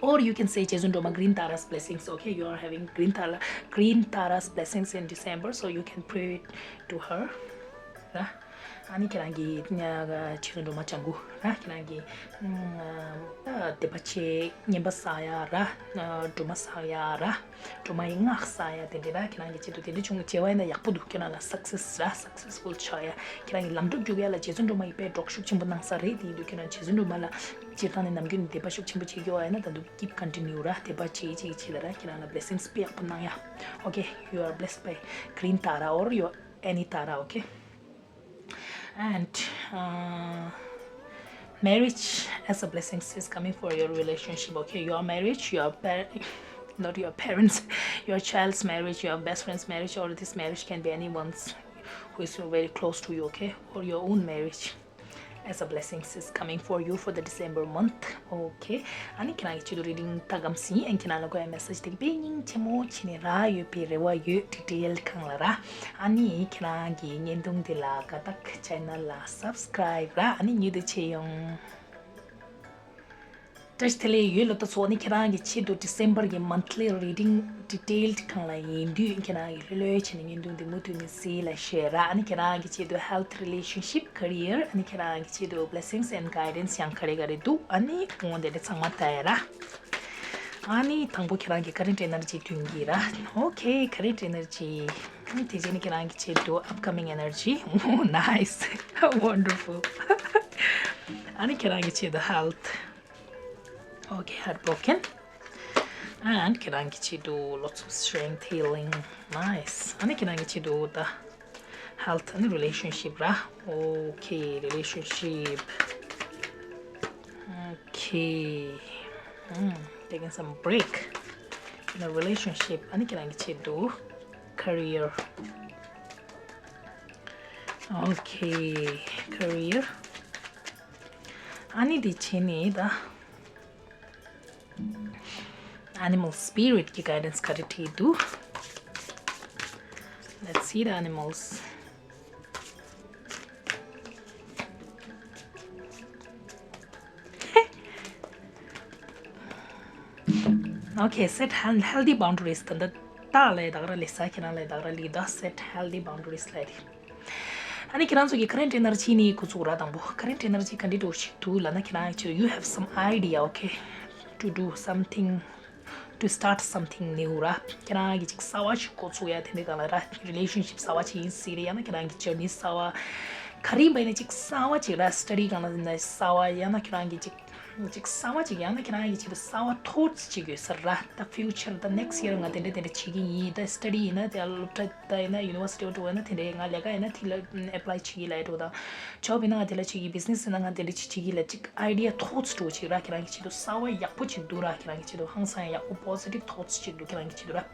Or you can say རྗེ་བཙུན་སྒྲོལ་མ་Green Taras blessings, okay? You are having Green Tara, Green Taras blessings in December, so you can pray to her. ར། ཨ་ནི་ཁྱེད་རང་གི་རྗེ་བཙུན་སྒྲོལ་མ་ལྕམ་སྐུ་ར། ཁྱེད་རང་གི་ཨ་དད་པ་ཆེ། བསྙེན་པ་བསགས་ཡ་ར། སྒྲོལ་མ་བསགས་ཡ་ར། སྒྲོལ་མ་ཡི་སྔགས་བསགས་ཡ་དེ་འདྲ་ར། ཁྱེད་རང་གི་ཆེད་དུ་དེ་འདྲ་བྱུང་བྱས་པ་ཡིན་ན་ཡག་པོ་འདུག་ཁྱེད་རང་ལ་success་ར། successful་ཆགས་ཡ། ཁྱེད་རང་གི་ལམ་འགྲོ་རྒྱུག་ཡ་ལ་རྗེ་བཙུན་སྒྲོལ་མ་ཡིས་དཔེ་གྲོགས་ཤུགས་ཆེན་པོ་གནང་ས་རེད། དེ་ཡིན་དུས་ཁྱེད་རང་རྗེ་བཙུན་སྒྲོལ་མ་ལ་སྤྱིར་བཏང་ནས་ནམ་རྒྱུན་ནས་དད་པ་ཤུགས་ཆེན་པོ་བྱེད་རྒྱུ་ཡིན་ན། ད་དུང་keep continue་ར། དད་པ་བྱེད་བྱེད་བྱེད་ལ་ར། ཁྱེད་རང་ལ་blessings་དཔེ་ཡག་པོ་གནང་ཡ། Okay, you are blessed by Green Tara or your any Tara, okay? And uh, marriage as a blessing is coming for your relationship, okay? Your marriage, your par- not your parents, your child's marriage, your best friend's marriage, or this marriage can be anyone's who is very close to you, okay? Or your own marriage. As a blessing is coming for you for the December month. Okay. ཨ་ནི་ཁྱེད་རང་གི་ཆེད་དུ་reading་ད་གམ་སྲིད། ཨ་ནི་ཁྱེད་རང་ལ་དགོས་ཡ་message་དེ་དཔེ་སྙིང་རྗེ་མོ་བྱས་ནས་རག་ཡོད་པའི་རེ་བ་ཡོད། detail་སྒང་ལ་ར། ཨ་ནི་ཁྱེད་རང་གི་བརྙན་ཐུང་འདི་ལ་དགའ་ཐག channel་ལ་subscribe་ར། ཨ་ནི་མྱུར་དུ་མཇལ་ཡོང་། བཀྲ་ཤིས་བདེ་ལེགས་ཡོད་ལོ། ད་ཚོ་ནི་ཁྱེད་རང་གི་ཆེད་དུ་December་གི་monthly reading detailed་སྒང་ལ་ཡིན་དུས། ཁྱེད་རང་གི་ལྷོད་ལྷོད་བྱས་ནས་བརྙན་ཐུང་འདི་མུ་མཐུད་ནས་གཟིགས་ལ་བཤད་ར། ཨ་ནི་ཁྱེད་རང་གི་ཆེད་དུ་health, relationship, career, ཨ་ནི་ཁྱེད་རང་གི་ཆེད་དུ་blessings and guidance་ཡང་ག་རེ་ག་རེ་འདུག་ཨ་ནི་འོ་དེ་འདྲ་ཚང་མ་ལྟ་ཡ་ར། ཨ་ནི་དང་པོ་ཁྱེད་རང་གི་current energy་སྟོན་གྱི་ར། Okay, current energy. ཨ་ནི་དེ་རྗེས་ནི་ཁྱེད་རང་གི་ཆེད་དུ་upcoming energy. Oh, nice. Wonderful. ཨ་ནི་ཁྱེད་རང་གི་ཆེད་དུ་health. Okay, heartbroken. And ཁྱེད་རང་གི་ཆེད་དུ་lots of strength, healing. Nice. ཨ་ནི་ཁྱེད་རང་གི་ཆེད་དུ་ད་health and relationship་ར། Okay, relationship. Okay. Mm, taking some break in a relationship. ཨ་ནི་ཁྱེད་རང་གི་ཆེད་དུ་career. Okay, career. ཨ་ནི་དེ་བྱས་ནས་ད། Animal spirit་གི་guidance་ག་རེ་བྲིས་འདུག Let's see the animals. Okay, set health- healthy boundaries. ད་ད་ད་ལས་ད་ག་ར་ལས་ས་ཁྱེད་རང་ལས་ད་ག་ར་ལས་ད་set healthy boundaries ལས་རེད། ཨ་ནི་ཁྱེད་རང་ཚོ་གི་current energy ནི་འགོ་ཚུགས་ར་དང་པོ། Current energy ག་འདྲ་འགྲོ་ཞིག་འདུག་ལབ་ན། ཁྱེད་རང་ཚོ་you have some idea, okay, to do something, to start something new ར། ཁྱེད་རང་གི་ཅིག་གསར་བ་ཞིག་འགོ་ཚུགས་ཡ་དེ་འདྲ་གང་ལ་ར། relationship གསར་བ་ཅིག་ཡིན་སྲིད་རེད། ཡང་ན་ཁྱེད་རང་གི་journey གསར་བ། ག་རེ་ཡིན་པ་ཡིན་ན་ཅིག་གསར་བ་ཅིག་ར། study གང་ལ་ཡིན་ན་གསར་བ། ཡང་ན་ཁྱེད་རང་གི་ཅིག་ཅིག་གསར་བ་ཅིག་ཡང་ན་ཁྱེད་རང་གི་ཆེད་དུ་གསར་བ་thoughts ཅིག་ཡོད་ས་ར། ད་future ད་next year ང་དེ་འདྲ་དེ་འདྲ་བྱེད་ཀྱི་ཡིན། ད་study ཡིན་ན་དེ་སློབ་གྲྭ་ད་ཡིན་ན་university འགྲོ་བ་ན་དེ་འདྲའི་ང་ལས་ཀ་ཡིན་ན་དེ་ལ་apply བྱེད་ཀྱི་ལབ་འགྲོ་དང་། job ཡིན་ན་ང་དེ་ལ་བྱེད་ཀྱི། business ཡིན་ན་ང་དེ་འདྲ་ཅིག་བྱེད་ཀྱི་ལབ་ཅིག་idea thoughts འགྲོ་ཅིག་ར། ཁྱེད་རང་གི་ཆེད་དུ་གསར་བ་ཡག་པོ་ཅིག་འདུག་ར། ཁྱེད་རང་གི་ཆེད་དུ་ཧང་སང་ཡག་པོ་positive thoughts ཅིག་འདུག་ཁྱེད་རང་གི་ཆེད་དུ་ར།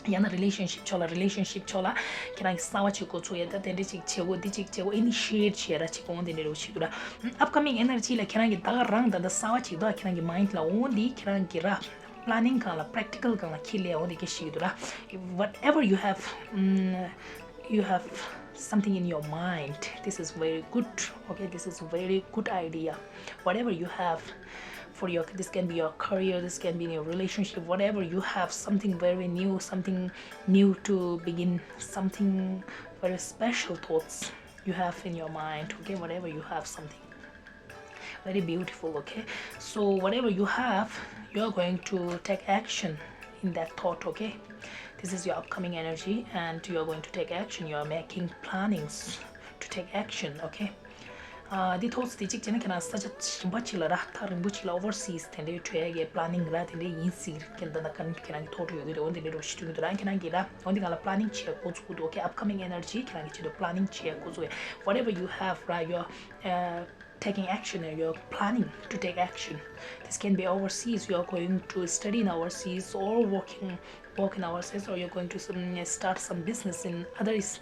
ཡང་ན་relationship ཕྱོགས་ལ། relationship ཕྱོགས་ལ་ཁྱེད་རང་གི་གསར་བ་ཅིག་འགོ་ཚུགས་ཡ། ད་དེ་འདྲ་ཅིག་བྱེད་དགོས། འདི་ཅིག་བྱེད་དགོས། initiate བྱེད་ར་ཅིག་འོང་དེ་འདྲ་རེ་བ་ཞིག་འདུག་ར། upcoming energy ལ་ཁྱེད་རང་གི་ད་ག་རང་ད་ལྟ་གསར་བ་ཅིག་འདུག་ཁྱེད་རང་གི་mind ལ་འོང་འདི་ཁྱེད་རང་གི་ར། planning སྒང་ལ་practical སྒང་ལ་ཁྱེད་ལས་འོང་དེ་སྐད་ཞིག་འདུག་ར། whatever you have, um, you have something in your mind, this is very good, okay, this is very good idea. Whatever you have for your, this can be your career, this can be in your relationship, whatever you have, something very new, something new to begin, something very special thoughts you have in your mind, okay, whatever you have, something very beautiful, okay. So whatever you have, you are going to take action in that thought, okay. This is your upcoming energy and you are going to take action. You are making plannings to take action, okay. འདི་thoughts འདི་གཅིག་བྱས་ན་ཁྱེད་རང་ས་ཆ་གཞན་པ་གཅིག་ལ་ར། ཐག་རིང་པོ་གཅིག་ལ་overseas དེ་འདྲའི་འགྲོ་ཡ་གི་planning ར་དེ་འདྲའི་ཡིན་སྲིད་ཀྱི། འདི་ན་ཁྱེད་རང་གི་ཁྱེད་རང་གི་thought ཡོད་ཀྱི་རེད། འོ་འདི་འདྲའི་འགྲོ་ཞིག་འདུག་ར། ཁྱེད་རང་གི་ར་འོ་འདི་ང་ལ་planning བྱེད་འགོ་ཚུགས་འདུག okay. Upcoming energy ཁྱེད་རང་གི་ཆེད་དུ་planning བྱེད་འགོ་ཚུགས། whatever you have ར། You're, uh, taking action, or you're planning to take action. This can be overseas, you are going to study in overseas or working work in overseas, or you're going to some, start some business in other is,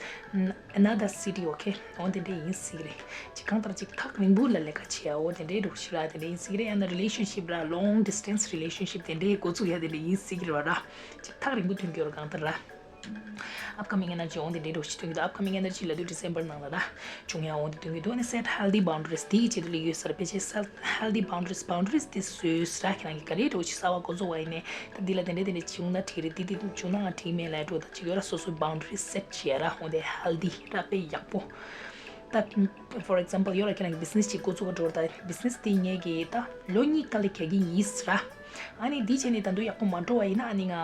another city, okay. འོ་དེ་འདྲ་ཡིན་སྲིད་རེད། ཅིག་གང་ལྟར་ཅིག་ཐག་རིང་པོ་ལ་ལས་ཀ་བྱེད་ཡ་འོ་དེ་འདྲའི་འགྲོ་ཞིག་ར་དེ་འདྲ་ཡིན་སྲིད་རེད། ཡང་ན་relationship ར། long distance relationship དེ་འདྲའི་འགོ་ཚུགས་ཡ་དེ་འདྲ་ཡིན་སྲིད་རེད་བ་ར། ཅིག་ཐག་རིང་པོ་ཐོན་གྱི་ཡོད་ར་གང་ལྟར་ར། upcoming energy འོ་དེ་འདྲའི་འགྲོ་ཞིག་ཐོན་གྱི་འདུག upcoming energy ལབ་དུས་December ནང་ལ་ར། བྱུང་ཡ་འོ་དེ་ཐོན་གྱི་འདུག་ཨ་ནི་set healthy boundaries དེའི་ཆེད་དུ་ལས་ཡོད་ས་ར། ཕལ་ཆེར་set healthy boundaries, boundaries དེ་བཟོས་ས་ར། ཁྱེད་རང་གི་ག་རེ་འགྲོ་ཞིག་གསར་བ་འགོ་འཛུགས་པ་ཡིན་ནའི་ད་འདི་ལ་དེ་འདྲ་དེ་འདྲ་བྱུང་ན་འགྲིག་རེད། འདི་འདི་བྱུང་ན་ང་འགྲིག་མེད་ལབ་འགྲོ་ད་ཅིག་ཡོད་ར། སོ་སོའི་boundaries set བྱས་ར། འོ་དེ་healthy ར་དཔེ་ཡག་པོ། ད་for example ཡོད་ར། ཁྱེད་རང་གི་business ཅིག་འགོ་བཙུགས་པ་འགྲོ་ད་business དེ་ངས་གི་ད་ལོ་གཉིས་ཀ་ལ་ག་གི་ཡིན་ས་ར། ཨ་ནི་འདི་བྱས་ནས་ད་དུང་ཡག་པོ་མ་འགྲོ་བ་ཡིན་ན་ཨ་ནི་ང་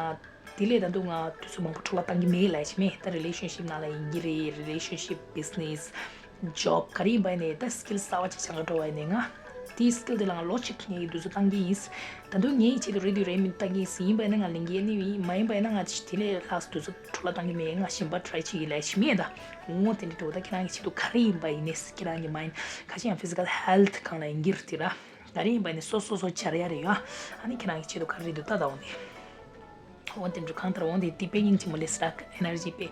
དེ་ལས་ད་དུང་ང་དུས་ཚོད་མང་པོ་འཕྲོ་བརླག་བཏང་གི་མེད་ལབ་ཞིག་མེད། ད་relationship ནང་ལ་ཡིན་གྱི་རེད། relationship, business, job ག་རེ་ཡིན་པ་ཡིན་ནའི་ད་skill གསར་བ་ཅིག་སྦྱང་ག་འགྲོ་བ་ཡིན་ནའི་ང་དེའི་skill དེ་ལ་ང་ལོ་གཅིག་ངའི་དུས་ཚོད་བཏང་གི་ཡིན། ད་དུང་ངའི་ཆེད་དུ་རེད་དུས་རེད་མིན་བཏང་གི་ཡིན། ཡིན་པ་ཡིན་ན་ང་ལེན་གྱི་ཡིན། མ་ཡིན་པ་ཡིན་ན་ང་དེ་ལས་ལྷག་དུས་ཚོད་འཕྲོ་བརླག་བཏང་གི་མེད། ང་གཞན་པ་try བྱེད་ཀྱི་ལབ་ཞིག་མེད། ད་འོ་དེ་འདྲ་འགྲོ་ད་ཁྱེད་རང་གི་ཆེད་དུ་ག་རེ་ཡིན་པ་ཡིན་ནའི་ཁྱེད་རང་གི་mind ཁ་ཤས་ཡང་physical health སྒང་ལ་ཡིན་གྱི་རེད་དེ་ར། ག་རེ་ཡིན་པ་ནི་སོ་སོ་སོ་བྱ་ར་ཡ་རེ་ཡོད། ཨ་ནི་ཁྱེད་རང་གི་ཆེད་དུ་ག་རེ་རེད་འདུག་ལྟ་ད་འོང་དེ། འོང་དེ་འགྲུ་གང་ལྟར་འོང་དེ་དེ་དཔེ་སྙིང་རྗེ་མོ་ལས་སྲ་energy དཔེ།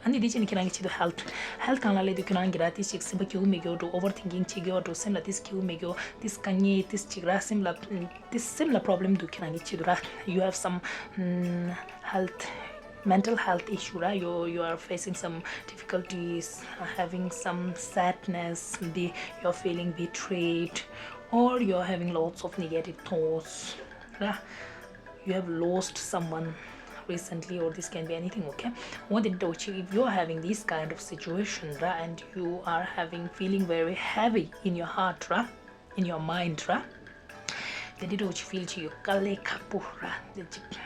ཨ་ནི་དེ་ཕྱིན་ནས་ཁྱེད་རང་གི་ཆེད་དུ་health health སྒང་ལ་སླེབས་དུས་ཁྱེད་རང་གི་ར་དེ་ཞིག་སེམས་པ་སྐྱིད་པོ་མེད་རྒྱུ་འགྲོ། overthinking བྱེད་རྒྱུ་འགྲོ། སེམས་ལ་དེ་སྐྱིད་པོ་མེད་རྒྱུ། དེ་དཀའ་ངལ་དེ་ཅིག་ར། སེམས་ལ་དེ་སེམས་ལ་problem འདུག་ཁྱེད་རང་གི་ཆེད་དུ་ར། you have some, mm, health mental health issue ར། you you are facing some difficulties, having some sadness, the you're feeling betrayed, or you're having lots of negative thoughts ར། you have lost someone recently, or this can be anything, okay? འོ་དེ་འདྲ་ཅིག if you are having this kind of situation ར། and you are having feeling very heavy in your heart ར། in your mind ར། དེ་འདྲ་ཅིག་feel བྱེད་ཡོད། དཀའ་ལས་ཁག་པོ་ར། དེ་ཅིག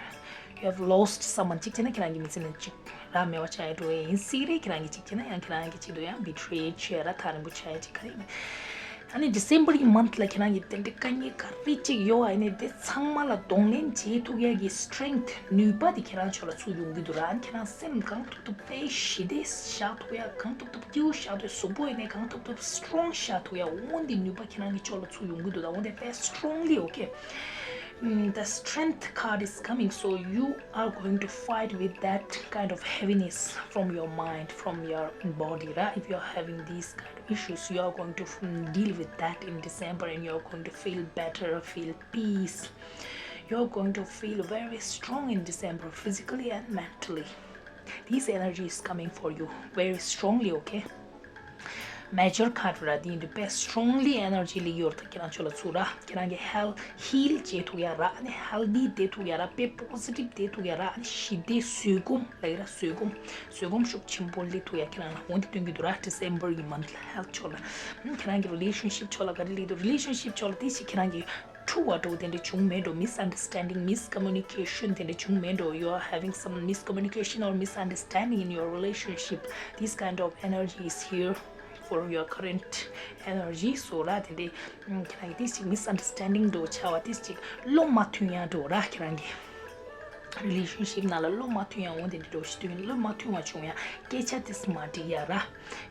you have lost someone ཅིག་བྱས་ན་ཁྱེད་རང་གི་མི་ཚེ་ནང་ཅིག་ར་མེད་པ་ཆགས་ཡ་འགྲོ་ཡ་ཡིན་སྲིད་རེད། ཁྱེད་རང་གི་ཅིག་བྱས་ན་ཡང་ཁྱེད་རང་གི་ཆེད་དུ་ཡང་betray བྱས་ར་ཐག་རིང་པོ་ཆགས་ཡ་ཅིག་ག་རེ་ཡིན། ཨ་ནི་December གི་month ལ་ཁྱེད་རང་གི་དེ་འདྲའི་དཀའ་ངལ་ག་རེ་ཅིག་ཡོད་པ་ཡིན་ནའི་དེ་ཚང་མ་ལ་གདོང་ལེན་བྱེད་ཐུབ་ཡ་གི་strength ནུས་པ་དེ་ཁྱེད་རང་ཕྱོགས་ལ་ཚུར་ཡོང་གི་འདུག་ར། ཨ་ནི་ཁྱེད་རང་སེམས་གང་ཐུབ་ཐུབ་དཔེ་ཞི་བདེ་བཞག་ཐུབ་ཡ། གང་ཐུབ་ཐུབ་སྐྱིད་པོ་བཞག་ཐུབ། གཟུགས་པོ་ཡིན་ནའི་གང་ཐུབ་ཐུབ་strong བཞག་ཐུབ་ཡ། འོ་འདི་ནུས་པ་ཁྱེད་རང་གི་ཕྱོགས་ལ་ཚུར་ཡོང་གི་འདུག་ད་འོ་འདི་དཔེ་strongly, okay. Mm, the strength card is coming, so you are going to fight with that kind of heaviness from your mind, from your body, right? If you are having these kind of issues, you are going to, mm, deal with that in December, and you are going to feel better, feel peace. You are going to feel very strong in December, physically and mentally. This energy is coming for you very strongly, okay? Major card ར། དེ་ཡིན་དུས་དཔེ་strongly energy སླེབས་ཡོད་རེད། ད་ཁྱེད་རང་ཚོ་ལ་ཚུར་ར། ཁྱེད་རང་གི་health heal བྱེད་ཐུབ་ཡ་ར། ཨ་ནི་healthy བསྡད་ཐུབ་ཡ་ར། དཔེ་positive བསྡད་ཐུབ་ཡ་ར། ཨ་ནི་ཞི་བདེ་བཟོད་སྒོམ་ལབ་ཡ་ར། བཟོད་སྒོམ། བཟོད་སྒོམ་ཤུགས་ཆེན་པོ་སླེབས་ཐུབ་ཡ་ཁྱེད་རང་ལ་འོ་འདི་སྟོན་གྱི་འདུག་ར། December གི་month ལ་health ཕྱོགས་ལ། ཨ་ནི་ཁྱེད་རང་གི་relationship ཕྱོགས་ལ་ག་རེ་སླེབས་འདུག Relationship ཕྱོགས་ལ་དེ་ཞིག་ཁྱེད་རང་གི་ཐུ་བ་འགྲོ་དེ་འདྲ་བྱུང་མེད་འགྲོ། Misunderstanding, miscommunication དེ་འདྲ་བྱུང་མེད་འགྲོ། You are having some miscommunication or misunderstanding in your relationship. This kind of energy is here for your current energy. So ར་དེ་འདྲ་ཁྱེད་རང་གི་དེ་ཞིག་misunderstanding འགྲོ་ཆགས་པ། དེ་ཞིག་བློ་མ་མཐུན་ཡ་འགྲོ་ར། ཁྱེད་རང་གི་relationship ནང་ལ་བློ་མ་མཐུན་ཡ་འོ་དེ་འདྲ་འགྲོ་ཞིག་དུས་བློ་མ་མཐུན་པ་བྱུང་ཡ། སྐད་ཆ་དེ་མ་འགྲིག་ཡ་ར།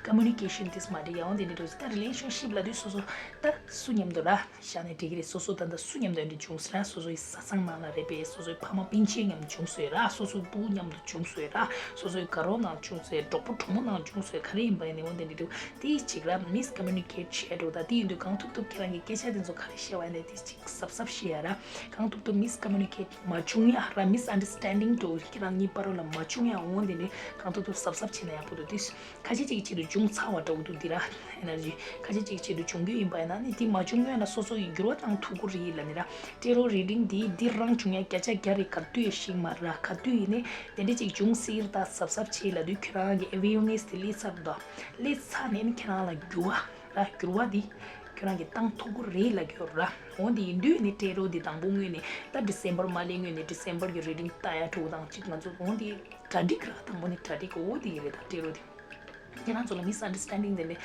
Communication དེ་མ་འགྲིག་ཡ་འོ་དེ་འདྲ་འགྲོ་ཞིག་ད་relationship ལབ་དུས་སོ་སོ་ད་སུ་མཉམ་དུ་ར། བཞག་ནས་འགྲིག་གི་རེད། སོ་སོ་ད་ལྟ་སུ་མཉམ་དུ་འདི་བྱུང་ཟེར་ན། སོ་སོའི་བཟའ་ཚང་ནང་ལ་རེད་པས། སོ་སོའི་ཕ་མ་སྤུན་མཆེད་མཉམ་བྱུང་ཟེར་ར། སོ་སོའི་སྤུ་གུ་མཉམ་དུ་བྱུང་ཟེར་ར། སོ་སོའི་དགའ་རོགས་ནང་བྱུང་ཟེར། གྲོགས་པོ་གྲོགས་མོ་ནང་བྱུང་ཟེར། ག་རེ་ཡིན་པ་ཡིན་ནའི་འོ་འདི་འདི་འདུག་དེ་གཅིག་ར། Miscommunicate བྱས་འགྲོ། ད་དེ་ཡིན་དུས་གང་ཐུབ་ཐུབ་ཁྱེད་རང་གི་སྐད་ཆ་དེ་ཚོ་ག་རེ་བཤད་པ་ཡིན་ནའི་དེ་གཅིག་གཟབ་གཟབ་བཤད་ཡ་ར། གང་ཐུབ་ཐུབ་miscommunicate མ་བྱུང་ཡ་ར། Misunderstanding འགྲོ་ཁྱེད་རང་གཉིས་བར་ལ་མ་བྱུང་ཡ་འོ་འདི་འདི་གང་ཐུབ་ཐུབ་གཟབ་གཟབ་བྱས་ན་ཡག་པོ་འདུག་དེ། ཁ་ཤས་ཅིག་ཆེད་དུ་བྱུང་ཚར་བ་འདྲ་བོ་འདུག་འདི་ར། Energy ཁ་ཤས་ཅིག་ཆེད་དུ་བྱུང་རྒྱུ་ཡིན་པ་ཡིན་ན་ནི་དེ་མ་བྱུང་སྔོན་ལ་སོ་སོ་ཡིས་འགྱུར་བ་བཏང་ཐུབ་ཀྱི་རེད་ལབ་ནི་ར། Tarot reading འདི་འདི་རང་བྱུང་ཡ་བརྒྱ་ཆ་བརྒྱ་རེད། ག་དུས་ཡ་ཤིག་མ་ར། ག་དུས་ཡིན་ནི་དེ་འདྲ་ཅིག་བྱུང་སྲིད་ད་གཟབ་གཟབ་བྱེད་ལབ་དུས་ཁྱོད་རང་གི་awareness དེ་སླེབས་ཚར་འདུག་སླེབས་ཚར་ནས་ནི་ཁྱེད་རང་ལ་འགྱུར་བ་ར། འགྱུར་བ་འདི་ཁྱོད་རང་གིས་བཏང་ཐུབ་ཀྱི་རེད་ལབ་ཀྱི་ཡོད་ར། འོ་འདི་ཡིན་དུས་ནི་Tarot འདི་དང་པོ་སྔོན་ནས་ད་December མ་སླེབས་སྔོན་ནས་December གི་reading ལྟ་ཡ་འགྲོ་དང་ཅིག་ང་ཚོ་འོ་འདི་གྲ་སྒྲིག་ར། དང་པོ་ནི་གྲ་སྒྲིག་འོ་འདི་རེད། ད་Tarot འདི། ཁྱེད་རང་ཚོ་ལ་misunderstanding དེ་འདྲ་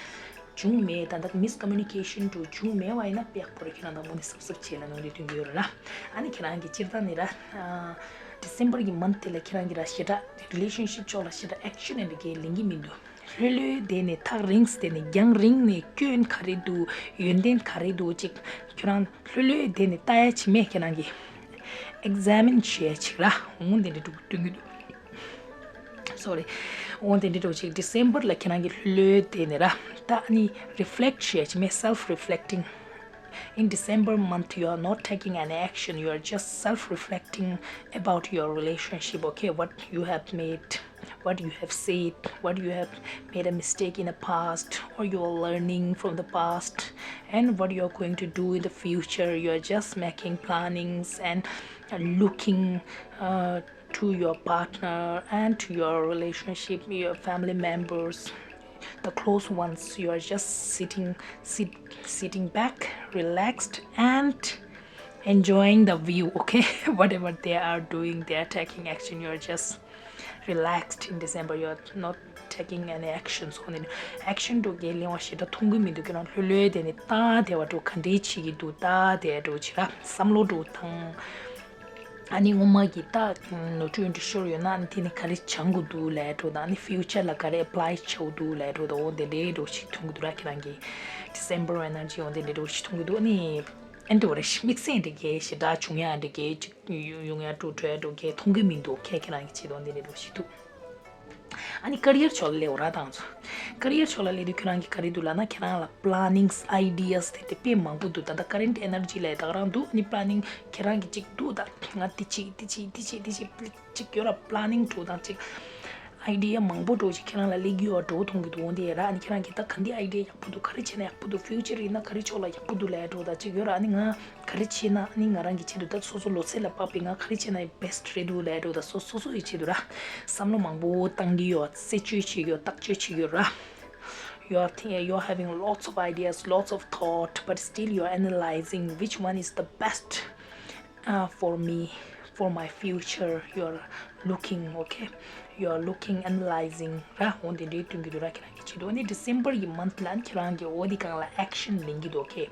བྱུང་མེད། ད་ལྟ་miscommunication འགྲོ་བྱུང་མེད་པ་ཡིན་ན་ཡག་པོ་རེད། ཁྱེད་རང་དང་པོ་ནས་གཟབ་གཟབ་བྱས་ལ་ནང་དེ་སྟོན་གྱི་ཡོད་རེད་ལ། ཨ་ནི་ཁྱེད་རང་གི་སྤྱིར་བཏང་ནས་ར། December གི་month དེ་ལ་ཁྱེད་རང་གི་ར་ཞེ་དྲག་relationship ཕྱོགས་ལ་ཞེ་དྲག་action ཨེ་འདྲ་གའི་ལེན་གྱི་མི་འདུག་ལྷོད་ལྷོད་བསྡད་ནས་ཐག་རིང་བསྡད་ནས་རྒྱང་རིང་ནས་སྐྱོན་ག་རེ་འདུག་ཡོན་ཏན་ག་རེ་འདུག་ཅིག་ཁྱེད་རང་ལྷོད་ལྷོད་བསྡད་ནས་ལྟ་ཡ་ཅིག་མེད། ཁྱེད་རང་གི་examine བྱེད་ཡ་ཅིག་ར་འོང་དེ་འདྲ་འདུག་སྟོན་གྱི་འདུག Sorry. འོ་དེ་འདྲ་འདྲ་བོ་ཅིག December ལ་ཁྱེད་རང་གི་ལྷོད་ལྷོད་དེ་ནས་ར། ད་ནི་reflect བྱེད་ཡ་ཅིག་མེད། Self reflecting. In December month, you are not taking any action. You are just self reflecting about your relationship, okay? What you have made, what you have said, what you have made a mistake in the past, or you are learning from the past, and what you are going to do in the future. You are just making plannings and looking uh, to your partner and to your relationship, your family members, the close ones. You are just sitting, sit, sitting back, relaxed, and enjoying the view, okay? Whatever they are doing, they are taking action. You are just relaxed in December. You are not taking any actions on it. Action འགྲོ་གི་ལེན་པ་ཞེ་དྲག་མཐོང་གི་མི་འདུག་ཁྱེད་རང་ལྷོད་ལྷོད་དེ་ནི་ལྟ་བསྡད་པ་འགྲོ། ག་འདྲས་བྱེད་ཀྱི་འདུག་ལྟ་བསྡད་འགྲོ་བྱེད་ར། བསམ་བློ་འགྲོ་བཏང་། ཨ་ནི་སྔོན་མ་གི་ད་ནོར་འཁྲུལ་འདྲ་ཤོར་ཡོད་ན་ཨ་ནི་དེ་ནི་ག་རེ་སྦྱང་དགོས་འདུག་ལབ་འགྲོ་དང་། ཨ་ནི་future ལ་ག་རེ་apply བྱ་དགོས་འདུག་ལབ་འགྲོ་དང་། འོ་དེ་འདྲས་འགྲོ་ཞིག་མཐོང་གི་འདུག་ར། ཁྱེད་རང་གི་December energy འོ་དེ་འདྲས་འགྲོ་ཞིག་མཐོང་གི་འདུག་ཨ་ནི་ཨེ་འདྲ་བ་རེ་ཞིག་དམིགས་བསལ་འདྲ་གས་ཞེ་དྲག་བྱུང་ཡ་འདྲ་གས་ཅིག་ཡོང་ཡ་འགྲོ་འགྲོ་ཡ་འགྲོ་གས་མཐོང་གི་མི་འདུག་ཁྱེད་ཁྱེད་རང་གི་ཆེད་དུ་འོ་དེ་འདྲས་འགྲོ་ཞིག་འདུག་ཨ་ནི་career ཕྱོགས་ལ་སླེབས་ར་དང་ཚོ། career ཕྱོགས་ལ་སླེབས་དུས་ཁྱོད་རང་གི་ག་རེ་འདུག་ལབ་ན་ཁྱེད་རང་ལ་plannings, ideas དེ་དེ་དཔེ་མང་པོ་འདུག་ད་ལྟ་current energy ལ་ད་ག་རང་འདུག་ཨ་ནི་planning ཁྱེད་རང་གི་གཅིག་འདུག་ད་ང་དེ་ཅིག་དེ་ཅིག་དེ་ཅིག་དེ་ཅིག་ཅིག་ཡོད་ར། planning འགྲོ་དང་ཅིག་idea མང་པོ་འགྲོ་ཅིག་ཁྱེད་རང་ལ་སླེབས་ཀྱི་ཡོད་འགྲོ་མཐོང་གི་འདུག་འོ་དེ་ར། ཨ་ནི་ཁྱེད་རང་གི་ད་ག་འདི་idea ཡག་པོ་འདུག་ག་རེ་བྱས་ན་ཡག་པོ་འདུག future ཡིན་ན་ག་རེ་ཕྱོགས་ལ་ཡག་པོ་འདུག་ལབ་འགྲོ་ད་ཅིག་ཡོད་ར། ཨ་ནི་ང་ག་རེ་བྱས་ན་ཨ་ནི་ང་རང་གི་ཆེད་དུ་ད་སོ་སོ་ལོ་ཚད་ལ་དཔག་པའི་ང་ག་རེ་བྱས་ན་best རེད་འདུག་ལབ་འགྲོ་ད་སོ་སོ་སོ་ཡི་ཆེད་དུ་ར། བསམ་བློ་མང་པོ་བཏང་གི་ཡོད། རྩད་གཅོད་བྱེད་ཀྱི་ཡོད། བརྟག་དཔྱད་བྱེད་ཀྱི་ཡོད་ར། You are think, you are having lots of ideas, lots of thought, but still you are analyzing which one is the best uh, for me, for my future. You are looking, okay? You are looking, analyzing ར། འོ་དེ་འདྲའི་སྟོན་གྱི་འདུག་ར། ཁྱེད་རང་གི་ཆེད་དུ་ཨ་ནི་December གི་month ལ་ཁྱེད་རང་གི་འོ་དེ་གང་ལ་action ལེན་གྱི་འདུག okay?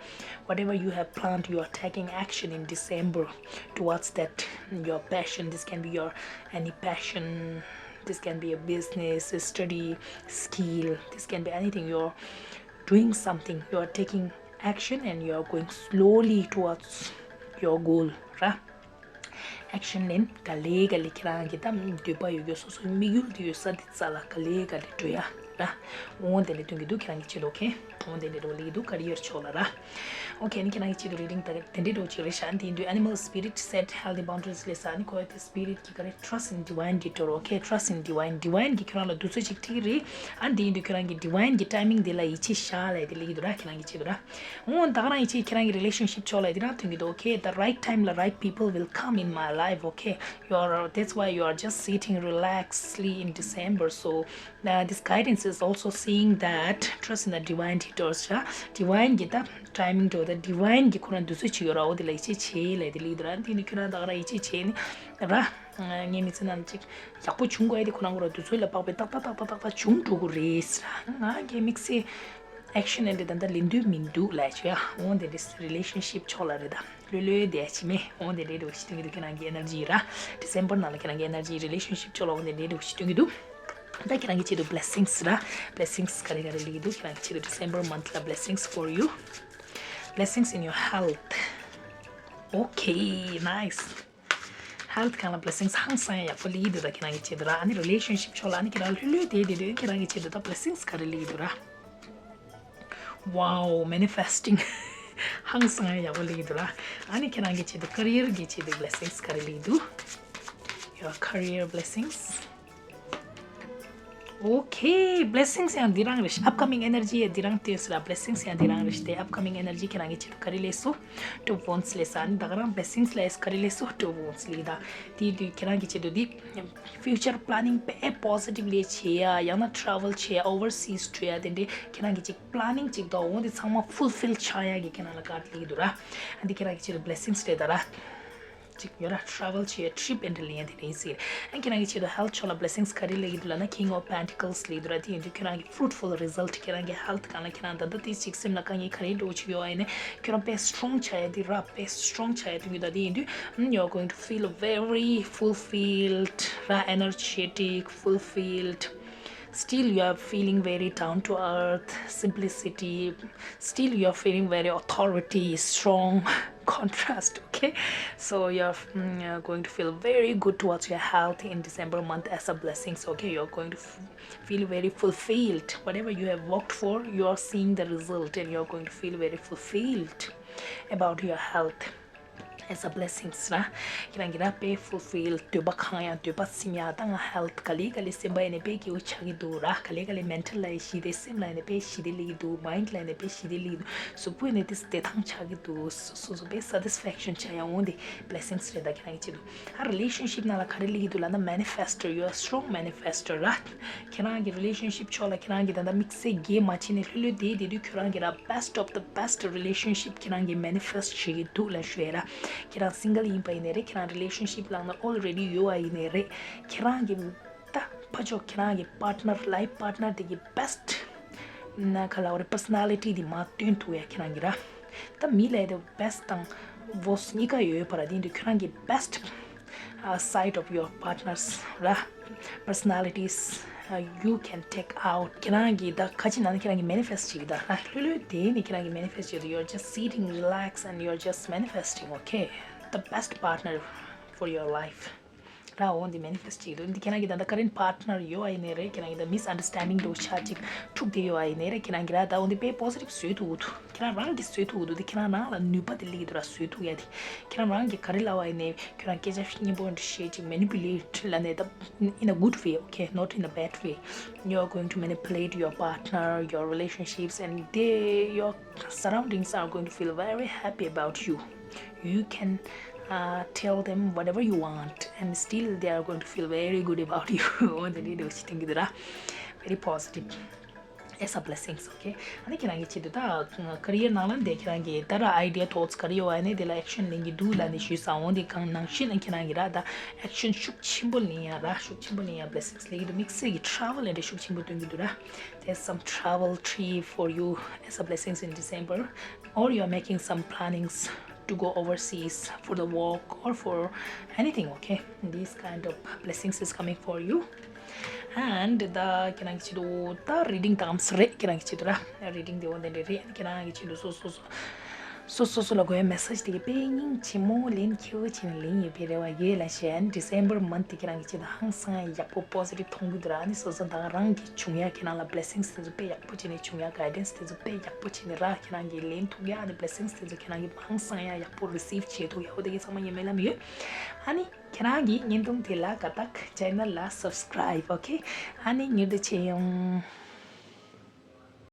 Whatever you have planned, you are taking action in December towards that, your passion. This can be your any passion. This can be a business, a study, skill. This can be anything. You're doing something. You are taking action and you are going slowly towards your goal. ར། action ལེན། ག་ལེ་ག་ལེ་ཁྱེད་རང་གི་ད་འདོད་པ་ཡོད་རྒྱུ་སོ་སོའི་དམིགས་ཡུལ་དེ་ཡོད་ས་དེ་རྩ་ལ་ག་ལེ་ག་ལེ་འགྲོ་ཡ་ར། འོ་དེ་ལེ་སྟོན་གྱི་འདུག་ཁྱེད་རང་གི་ཆེད་དུ། okay? འོ་དེ་འདྲ་འགྲོ་ལེགས་འདུག་ཀ་རི་ཡར་ཕྱོགས་ལ་ར། ཨོ་ཁེ། ཨ་ནི་ཁྱེད་རང་གི་ཆེད་དུ་རི་ཌིང་ད་དེ་འདྲའི་འགྲོ་ཅིག་རེད་ཤག་ཨ་ནི་དེ་ཡིན་དུས་animal spirit set healthy boundaries ལས་ས་ཨ་ནི་ཁོ་ཡ་དེ་spirit གི་ག་རེ་trust in divine detour. Okay, trust in divine, divine གི་ཁྱེད་རང་ལ་དུས་ཚོད་ཅིག་ཁྲིད་ཀྱི་རེད། ཨ་ནི་དེ་ཡིན་དུས་ཁྱེད་རང་གི་divine གི་timing དེ་ལ་ཡིད་ཆེས་བཞག་ལ་དེ་ལེགས་འདུག་ར། ཁྱེད་རང་གི་ཆེད་དུ་ར། འོ་ད་ག་རང་ཡིད་ཆེས་ཁྱེད་རང་གི་relationship ཕྱོགས་ལ་དེ་རང་ཐོན་གྱི་འདུག Okay, the right time ལ right people will come in my life. Okay, you are, that's why you are just sitting relaxedly in December. So uh, this guidance is also seeing that trust in the divine detour. ཤ divine གི་ད་timing འགྲོ་ད་divine གི་ཁོ་རང་དུས་ཚོད་ཅིག་ཡོད་ར། འོ་དེ་ལ་ཡིད་ཆེས་བྱེད་ལ་དེ་ལེགས་འདུག་ར། དེ་ནི་ཁྱོད་རང་ད་ག་རང་ཡིད་ཆེས་བྱེད་ནི་ར། ངའི་མི་ཚེ་ནང་ཅིག་ཡག་པོ་བྱུང་དགོས་ཡ་དེ་ཁོ་རང་ཁོ་རང་དུས་ཚོད་ལ་དཔག་པའི་ཏག་ཏག་ཏག་ཏག་ཏག་ཏག་བྱུང་འགྲོ་གི་རེད་ཟེར་ར། ང་གི་དམིགས་བསལ་action ཨེ་འདྲ་ད་ལྟ་ལེན་འདོད་མི་འདུག་ལབ་བྱས་ཡ། འོ་དེ་འདྲ་relationship ཕྱོགས་ལ་རེད་ད། ལྷོད་ལྷོད་བསྡད་ཡ་བྱེད་མེད། འོ་དེ་འདྲའི་འདྲ་བོ་ཞིག་སྟོན་གྱི་འདུག་ཁྱེད་རང་གི་energy ར། December ནང་ལ་ཁྱེད་རང་གི་energy relationship ཕྱོགས་ལ་འོ་དེ་འདྲའི་འདྲ་བོ་ཞིག་སྟོན་གྱི་འདུག་ད་ཁྱེད་རང་གི་ཆེད་དུ་blessings ར། Blessings ག་རེ་ག་རེ་ལེགས་འདུག་ཁྱེད་རང་གི་ཆེད་དུ་December month ལ་blessings for you. Blessings in your health. Okay, nice. Health སྒང་ལ་blessings ཧང་སང་ཡག་པོ་ལེགས་འདུག་ད་ཁྱེད་རང་གི་ཆེད་དུ་ར། ཨ་ནི་relationship ཕྱོགས་ལ་ཨ་ནི་ཁྱེད་རང་ལྷོད་ལྷོད་བསྡད་བསྡད་དུས་ཁྱེད་རང་གི་ཆེད་དུ་ད་blessings ག་རེ་ལེགས་འདུག་ར། Wow, manifesting. ཧང་སང་ཡག་པོ་ལེགས་འདུག་ར། ཨ་ནི་ཁྱེད་རང་གི་ཆེད་དུ་career གི་ཆེད་དུ་blessings ག་རེ་ལེགས་འདུག Your career blessings. Okay, blessings ཡང་འདི་རང་རེད། Upcoming energy ཡང་འདི་རང་ལྟོས་ཟེར་ར། Blessings ཡང་འདི་རང་རེད། དེ་upcoming energy ཁྱེད་རང་གི་ཆེད་དུ་ག་རེ་ལེགས་སོ། Two of Wands ལེགས་ས་ནི་ད་ག་རང་blessings ལ་ཡང་ག་རེ་ལེགས་སོ། Two of Wands ལེགས་ད། དེ་དུས་ཁྱེད་རང་གི་ཆེད་དུ་འདི་future planning དཔེ་positive ལས་བྱེད་ཡ། ཡང་ན་travel བྱེད་ཡ། Overseas འགྲོ་ཡ། དེ་འདྲའི་ཁྱེད་རང་གི་ཅིག་planning ཅིག་འདུག་འོ་འདི་ཚང་མ་fulfill ཆགས་ཡ་གི་ཁྱེད་རང་ལ་card ལེགས་འདུག་ར། ཨ་འདི་ཁྱེད་རང་གི་ཆེད་དུ་blessings རེད་ད་ར། ཅིག་ཡོད་ར། travel བྱེད་ཡ། trip and ལེན་ཡ་དེ་རེད་ཟེར། ཨ་ཁྱེད་རང་གི་ཆེད་དུ་health ཕྱོགས་ལ་blessings ག་རེ་ལེགས་འདུག་ལབ་ན་King of Pentacles ལེགས་འདུག་ར། དེ་ཡིན་དུས་ཁྱེད་རང་གི་fruitful result ཁྱེད་རང་གི་health སྒང་ལ་ཁྱེད་རང་ད་ལྟ་དེ་ཅིག་སེམས་ལ་དཀའ་ངལ་ག་རེ་འགྲོ་གི་ཡོད་ཨ་ཡིན་ནའི་ཁྱེད་རང་དཔེ་strong ཆགས་ཡ་དེ་ར། དཔེ་strong ཆགས་ཡ་དེ་ཡིན་དུས་ད་དེ་ཡིན་དུས་mm, you're going to feel very fulfilled ར། Energetic, fulfilled. Still you are feeling very down to earth, simplicity. Still you are feeling very authority, strong, contrast. Okay, so you are mm, going to feel very good towards your health in December month as a blessing. So okay, you are going to feel very fulfilled. Whatever you have worked for, you are seeing the result and you are going to feel very fulfilled about your health as a blessings ར། ཁྱེད་རང་གི་ར་དཔེ་fulfill འདོད་པ་ཁེངས་ཡ། འདོད་པ་ཚིམ་ཡ། ད་ང་health ག་ལེ་ག་ལེ་སེམས་པ་ཡིན་ནའི་དཔེ་སྐྱིད་པོ་ཆགས་ཀྱི་འདུག་ར། ག་ལེ་ག་ལེ་mental ལ་ཡིན་ཞི་བདེ། སེམས་ལ་ཡིན་ནའི་དཔེ་ཞི་བདེ་ལེགས་ཀྱི་འདུག mind ལ་ཡིན་ནའི་དཔེ་ཞི་བདེ་ལེགས་ཀྱི་འདུག་གཟུགས་པོ་ཡིན་ནའི་དེ་བདེ་ཐང་ཆགས་ཀྱི་འདུག་སོ་སོ་སོ་དཔེ་satisfaction ཆགས་ཡ། འོ་འདི་blessings རེད་ད་ཁྱེད་རང་གི་ཆེད་དུ། ཨ་relationship ནང་ལ་ག་རེ་ལེགས་ཀྱི་འདུག་ལབ་ན་manifestor, you are strong manifestor ར། ཁྱེད་རང་གི་relationship ཕྱོགས་ལ་ཁྱེད་རང་གི་ད་ལྟ་དམིགས་བསལ་རྒྱས་མ་བྱས་ནས་ལྷོད་ལྷོད་བསྡད་བསྡད་དུས་ཁྱོད་རང་གི་ར་best of the best relationship ཁྱེད་རང་གི་manifest བྱེད་ཀྱི་འདུག་ལབ་ཞུ་ཡ་ར། ཁྱེད་རང་single ཡིན་པ་ཡིན་ནའི་རེད། ཁྱེད་རང་relationship ལངས་ན་already ཡོད་པ་ཡིན་ནའི་རེད། ཁྱེད་རང་གི་ད་ཕར་ཕྱོགས་ཁྱེད་རང་གི་partner, life partner དེ་གི་best ན་ག་ལབ་རེད། personality དེ་མར་སྟོན་ཐུབ་ཡ་ཁྱེད་རང་གི་ར། ད་མི་ལ་དེ་best དང་worst གཉིས་ཀ་ཡོད་པ་ར། དེ་ཡིན་དུས་ཁྱེད་རང་གི་best uh, side of your partners ར། personalities uh, you can take out. ཁྱེད་རང་གིས་ད་ཁ་ཅིག་ན་ནི་ཁྱེད་རང་གིས་manifest བྱེད་ཀྱི་ད་ར། ལྷོད་ལྷོད་བསྡད་ནས་ཁྱེད་རང་གིས་manifest བྱེད་དུ། You're just sitting relaxed and you're just manifesting, okay, the best partner for your life ར། འོ་འདི་manifest བྱེད་ཀྱི་འདུག་འདི་ཁྱེད་རང་གིས་ད་ལྟ་current partner ཡོད་པ་ཡིན་ནའི་རེད། ཁྱེད་རང་གིས་ད་misunderstanding འདྲ་བོ་ཆགས་ཅིག་འཁྲུག་བསྡད་ཡོད་པ་ཡིན་ནའི་རེད། ཁྱེད་རང་གིས་ར་ད་འོ་འདི་དཔེ་positive བཟོས་ཐུབ་ཀྱི་འདུག་ཁྱེད་རང་རང་གིས་བཟོས་ཐུབ་ཀྱི་འདུག་འདི་ཁྱེད་རང་རང་ལ་ནུས་པ་དེ་སླེབས་ཀྱི་འདུག་ར། བཟོས་ཐུབ་ཡ་དེ་ཁྱེད་རང་རང་གིས་ག་རེ་ལབ་པ་ཡིན་ནའི་ཁྱོད་རང་སྐད་ཆ་སྙན་པོ་འདྲ་བཤད་ཅིག manipulate ལབ་ནས་ད། In a good way, okay, not in a bad way. You are going to manipulate your partner, your relationships, and they, your surroundings are going to feel very happy about you. You can uh, tell them whatever you want, and still they are going to feel very good about you. འོ་དེ་འདྲའི་འདྲ་བོ་ཞིག་སྟོན་གྱི་འདུག་ར། Very positive. As a blessings, okay. ཨ་ནི་ཁྱེད་རང་གི་ཆེད་དུ་ད་career ནང་ལ་འདི་ཁྱེད་རང་གི་ད་ར་idea, thoughts ག་རེ་ཡོད་པ་ནི་དེ་ལ་action ལེན་གྱི་འདུག་ལབ་ནས་ཞུས་ས། འོ་འདི་གང་ནང་བཞིན་ཁྱེད་རང་གི་ར་ད་action ཤུགས་ཆེན་པོ་ལེན་ཡ་ར། ཤུགས་ཆེན་པོ་ལེན་ཡ་blessings ལེགས་ཀྱི་འདུག་དམིགས་བསལ་གྱི་travel ལེན་འདྲ་ཤུགས་ཆེན་པོ་སྟོན་གྱི་འདུག་ར། There's some travel trip for you as a blessings in December, or you're making some plannings to go overseas for the work or for anything, okay? This kind of blessings is coming for you. And the ཁྱེད་རང་གི་ཆེད་དུ་ད་reading དང་རེད། ཁྱེད་རང་གི་ཆེད་དུ་ར་reading དེ་འོ་དེ་འདྲ་རེད། ཁྱེད་རང་གི་ཆེད་དུ་སོ་སོ་སོ་ སོ་སོ་སོ་ལ་དགོས་ཡ་message་དེ་གི་དཔེ་སྙིང་རྗེ་མོ་ལན་ཁྱེའུ་ཆེ་ནས་ལན་ཡོད་པའི་རེ་བ་ཡོད་ལ་ཞེ་ཨན། December month་དེ་ཁྱེད་རང་གི་ཆེད་དུ་ཧང་སང་ཡག་པོ་positive་མཐོང་གི་འདུག་ར། ཨ་ནི་སོ་སོ་ད་ག་རང་གི་བྱུང་ཡ་ཁྱེད་རང་ལ་blessings་དེ་ཚོ་དཔེ་ཡག་པོ་བྱས་ནས་བྱུང་ཡ་guidance་དེ་ཚོ་དཔེ་ཡག་པོ་བྱས་ནས་ར་ཁྱེད་རང་གི་ལན་ཐུག་ཡ་ཨ་ནི་blessings་དེ་ཚོ་ཁྱེད་རང་གི་ཧང་སང་ཡ་ཡག་པོ་receive་བྱེད་ཐུབ་ཡ་འོ་དེ་གི་ཚང་མ་ངས་སྨོན་ལམ་ཡོད། ཨ་ནི་ཁྱེད་རང་གི་བརྙན་ཐུང་དེ་ལ་དགའ་རྟགས་channel་ལ་subscribe okay། ཨ་ནི་མྱུར་དུ་མཇལ་ཡོང་།